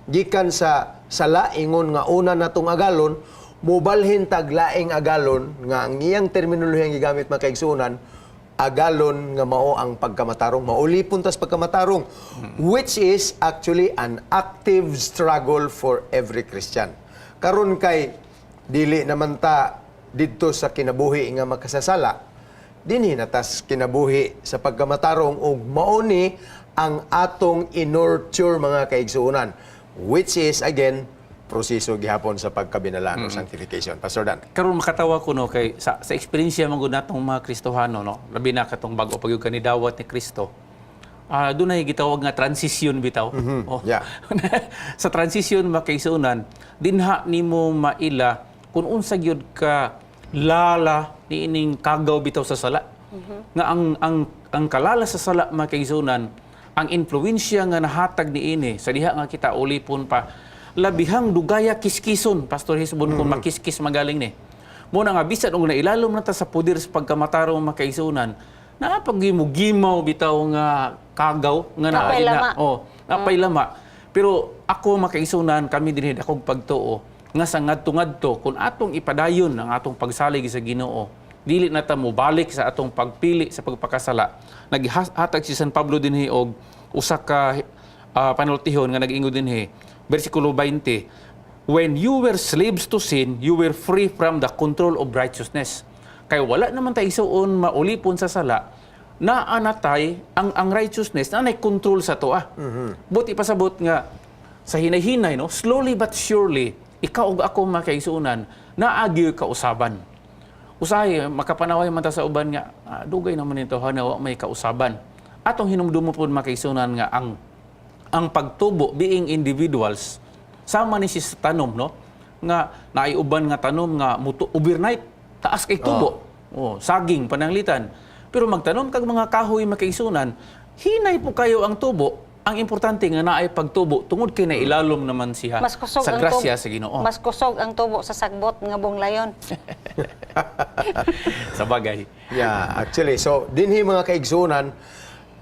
Gikan sa sala ingon nga una natong agalon, mobalhin tag laing agalon nga ang iyang terminolohiya ang gigamit, mga kaigsuonan, agalon nga mao ang pagkamatarong, maulipon tas pagkamatarong, which is actually an active struggle for every Christian. Karon kay dili naman ta didto sa kinabuhi nga makasasala, dinhi na tas kinabuhi sa pagkamatarong ug mao ni ang atong inurture, mga kaigsuonan, which is again proseso gihapon sa pagkabinalaan o sanctification. Pastor Dan. Karon makatawa ko, no, kay sa eksperyensya man gud natong mga Kristohano, no, labi na katong bag-o pa gyud kanidawat ni Kristo. Dunay gitawag nga transition bitaw. Oh. Sa transition, makaigsuonan, dinha nimo maila kung unsa gyud ka lala niining kagaw bitaw sa sala. Nga ang kalala sa sala, makaigsuonan, ang influensya nga nahatag niini sa diha nga kita ulipon pa, labihang dugaya kiskison, Pastor Hisbon, kung makiskis magaling ni. Mao na nga bisan og nailalom na ta sa poder sa pagkamatarong, makaigsuonan, naa pag mo gimaw bitaw nga kagaw nga naa Napay na lama. oh, napay lama. Pero ako, makaigsuonan, kami dinhi akong pagtuo nga sa ngadto-ngadto kung atong ipadayon ang atong pagsalig sa Ginoo, dili na ta mobalik sa atong pagpili sa pagpakasala. Naghatag si San Pablo dinhi og usa ka panultihon nga nag-ingon dinhi, bersikulo 20: "When you were slaves to sin, you were free from the control of righteousness." Kay wala naman tayo isuon maulipon sa sala, naa natay ang righteousness na nay control sa toa. Buti pasabot nga sa hinay-hinay, no, slowly but surely, ikaw ug ako, makaigsuonan, naagi kausaban. Usahay makapanaway man ta sa uban nga dugay naman nito hana wa may kausaban. Atong hinumdumo pod, makaigsuonan, nga ang pagtubo being individuals sama ni si sa tanom, no, nga naay uban nga tanom nga muto overnight taas kay tubo, oh, saging pananglitan, pero magtanom kag mga kahoy, makaigsuonan, hinay po kayo ang tubo. Ang importante nga naay pagtubo tungod kay nailalom naman siya Mas kusog sa ang grasya tubo, sa Ginoo. Mas kusog ang tubo sa sagbot nga bunglayon. Sa bagay. Yeah, actually. So, dinhi, mga kaigsunan,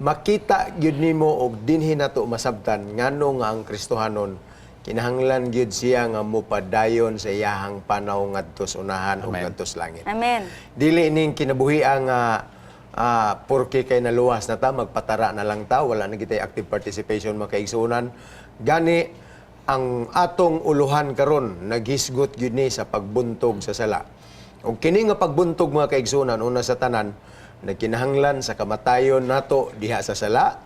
makita gyud nimo og dinhi nato masabtan ngano nga ang Kristohanon kinahanglan gyud siya nga mopadayon sa iyahang panaw ngadto sa unahan ug Amen. ngadto sa langit. Amen. Dili ning kinabuhi ang porke kay naluwas na ta, magpatara na lang ta, wala na kitay active participation, mga kaigsuonan. Gani ang atong uluhan karon naghisgot gyud ni sa pagbuntog sa sala. Ug kini nga pagbuntog, mga kaigsuonan, una sa tanan nagkinahanglan sa kamatayon nato diha sa sala.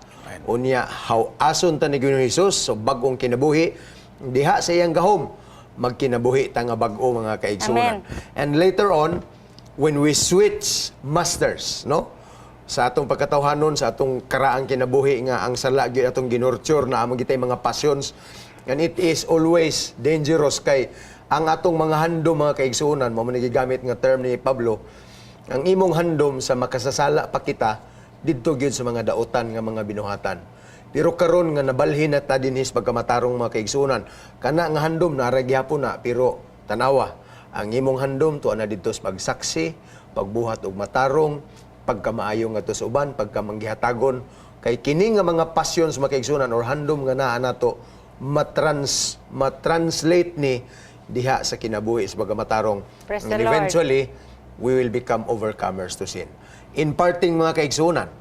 Unya haw-ason ta ni Ginoong Hesus so bag-ong kinabuhi diha sa iyang gahom, magkinabuhi ta nga bag-o, mga kaigsuonan. Amen. And later on, when we switch masters, no? Sa atong pagkatawhanon, sa atong karaang kinabuhi nga ang sala gyud atong ginurture na among gitay mga passions. And it is always dangerous kay ang atong mga handom, mga kaigsuonan, mao man gigamit nga term ni Pablo, ang imong handom sa makasasala pa kita didto gyud sa mga daotan nga mga binuhatan. Pero karon nga nabalhin na ta dinhi sa pagkamatarong, mga kaigsuonan, kana nga handom naa gihapon na, pero tanawa ang imong handom tuwa na didto sa pagsaksi, pagbuhat og matarong, pagkamaayo ngadto sa uban, pagkamanggihatagon, kay kini nga mga passions, mga kaigsuonan, or handom nga naa nato matranslate ni diha sa kinabuhi sa pagkamatarong. Praise And the Lord. eventually we will become overcomers to sin. In parting, mga kaigsuonan,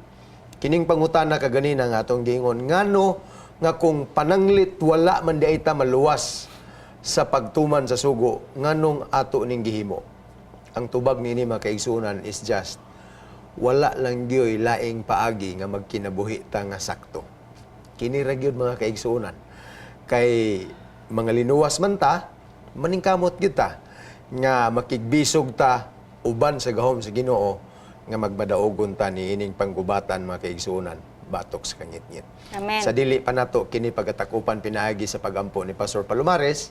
kining pangutana kaganina nga atong giingon, ngano nga kung pananglit wala man di ay ta maluwas sa pagtuman sa sugo, nganong ato ning gihimo? Ang tubag nini, mga kaigsuonan, is just wala lang gyoy laing paagi nga magkinabuhi ta nga sakto. Kini ra gyud, mga kaigsuonan. Kay mga linuwas man ta, maningkamot gyud ta nga makigbisog ta uban sa gahom sa Ginoo nga magmadaogon ta niining panggubatan, mga kaigsuonan, batok sa kangitngit. Amen. Sa dili pa nato kini pagkatakupan pinaagi sa pagampo ni Pastor Palomares,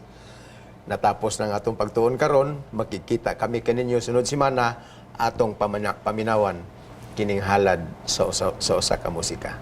natapos ng atong pagtuon karon, makikita kami kaninyo sunod semana, atong paminawan kining halad sa usa ka musika.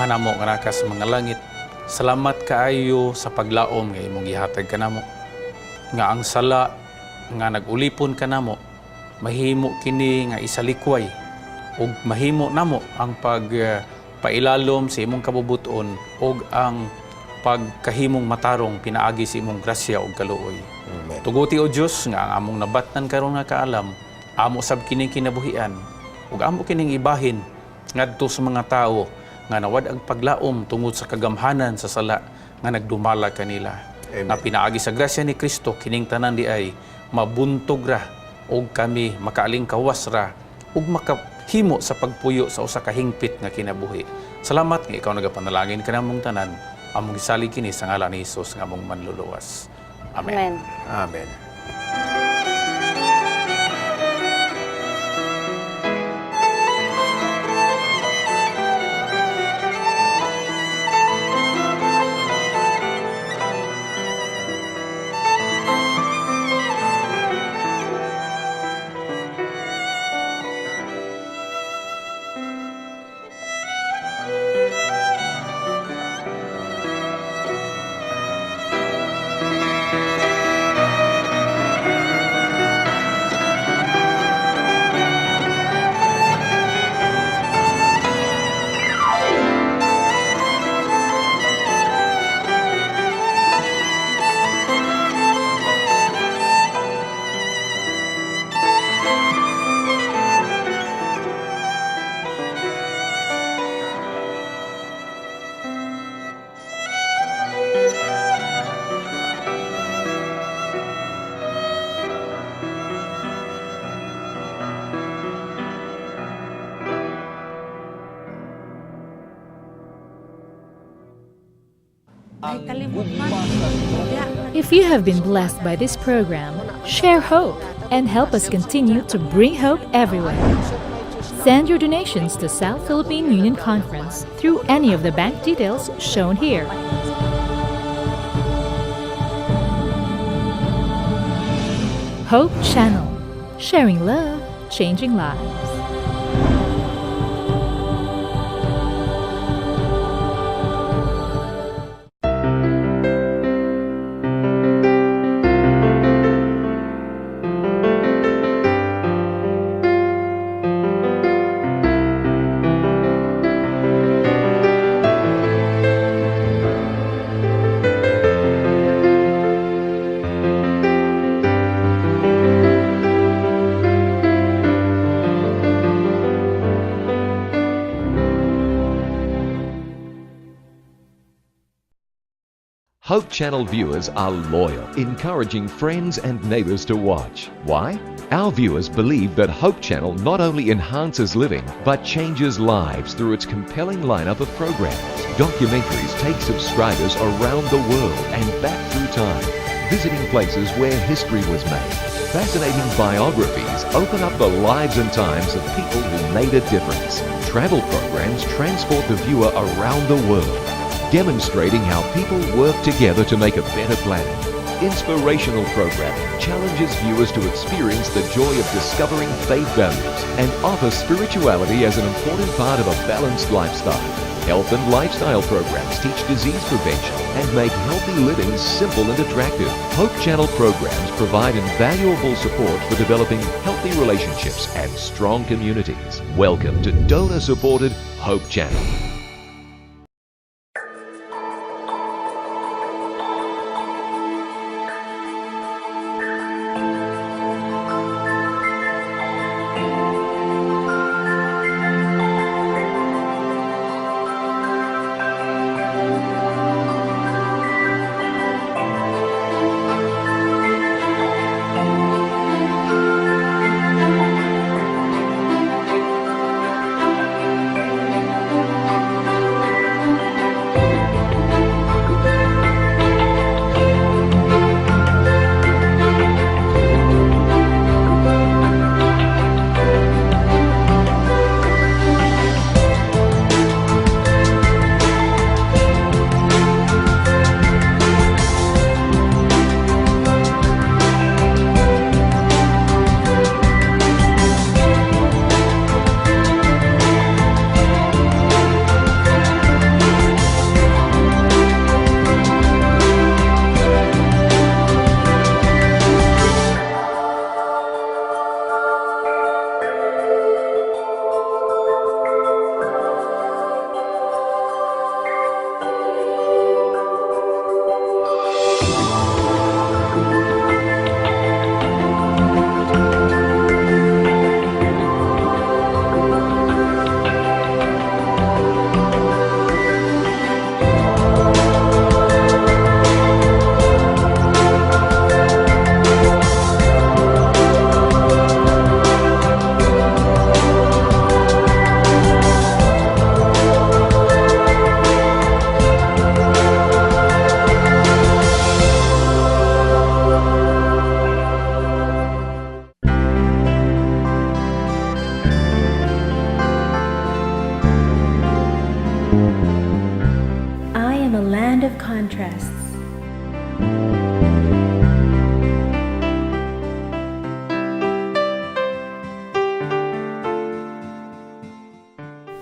Amahan namo nga naa ka sa mga langit, salamat kaayo sa paglaom nga imong gihatag kanamo. Nga ang sala nga nag-ulipon kanamo, mahimo kini nga isalikway ug mahimo namo ang pag pailalom sa imong kabubuton ug ang pagkahimong matarong pinaagi sa imong grasya ug kaluoy. Amen. Tuguti, O Dios, nga ang among nabatnan karon nga kaalam, amo sab kining kinabuhian ug amo kining ibahin ngadto sa mga tawo nga nawad-ag paglaom tungod sa kagamhanan sa sala nga nagdumala kanila. Amen. Nga pinaagi sa grasya ni Kristo, kining tanan di ay mabuntog ra ug kami makaalingkawas ra ug makahimo sa pagpuyo sa usa ka hingpit nga kinabuhi. Salamat nga ikaw nagapanalangin kanamong tanan. Among gisalig kini sa ngalan ni Hesus nga among manluluwas. Amen. Amen. Amen. Ay, kalimot man. If you have been blessed by this program, share hope and help us continue to bring hope everywhere. Send your donations to South Philippine Union Conference through any of the bank details shown here. Hope Channel, sharing love, changing lives. Hope Channel viewers are loyal, encouraging friends and neighbors to watch. Why? Our viewers believe that Hope Channel not only enhances living, but changes lives through its compelling lineup of programs. Documentaries take subscribers around the world and back through time, visiting places where history was made. Fascinating biographies open up the lives and times of people who made a difference. Travel programs transport the viewer around the world, demonstrating how people work together to make a better planet. Inspirational programming challenges viewers to experience the joy of discovering faith values and offer spirituality as an important part of a balanced lifestyle. Health and lifestyle programs teach disease prevention and make healthy living simple and attractive. Hope Channel programs provide invaluable support for developing healthy relationships and strong communities. Welcome to donor supported Hope Channel.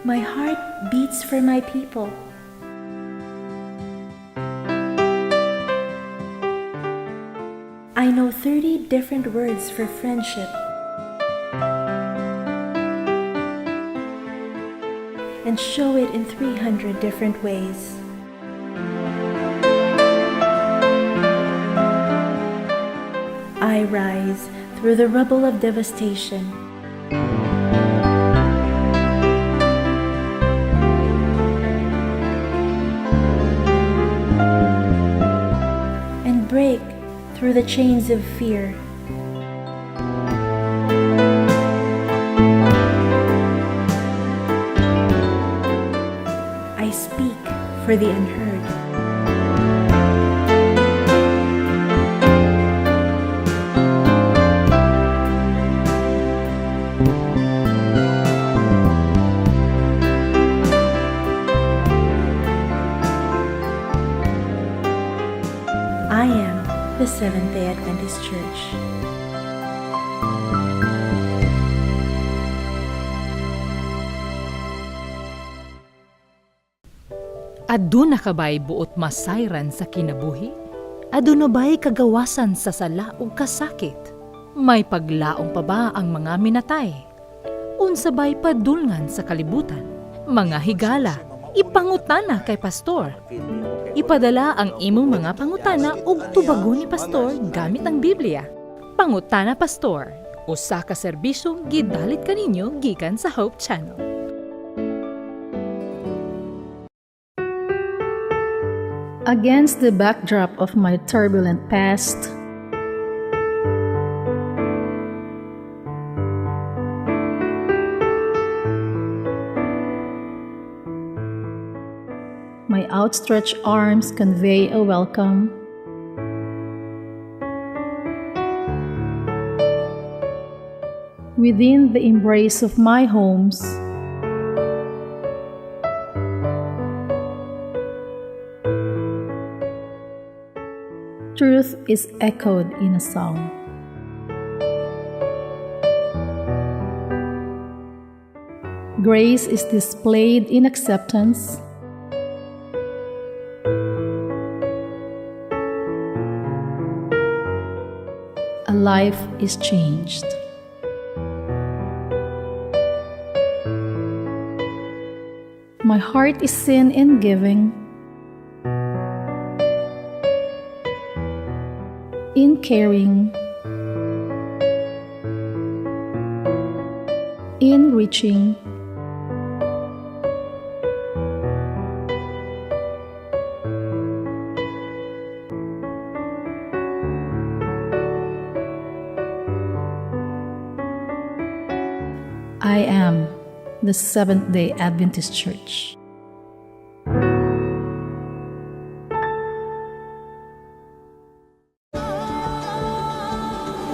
My heart beats for my people. I know 30 different words for friendship and show it in 300 different ways. I rise through the rubble of devastation and break through the chains of fear. I speak for the unheard. I am the Seventh Day Adventist Church. Aduna ka ba'y buot masayran sa kinabuhi? Aduna ba'y kagawasan sa sala ug kasakit? May paglaom pa ba ang mga minatay? Unsa ba'y padulngan sa kalibutan? Mga higala, ipangutana kay pastor. Ipadala ang imong mga pangutana ug tubagon ni pastor gamit ang Biblia. Pangutana Pastor, usa ka serbisyong gidalit kaninyo gikan sa Hope Channel. Against the backdrop of my turbulent past, my outstretched arms convey a welcome. Within the embrace of my homes, truth is echoed in a song. Grace is displayed in acceptance. A life is changed. My heart is seen in giving, in caring, in reaching, I am the Seventh Day Adventist Church.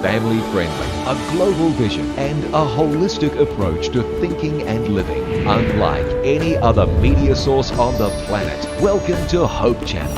Family friendly, a global vision, and a holistic approach to thinking and living. Unlike any other media source on the planet. Welcome to Hope Channel.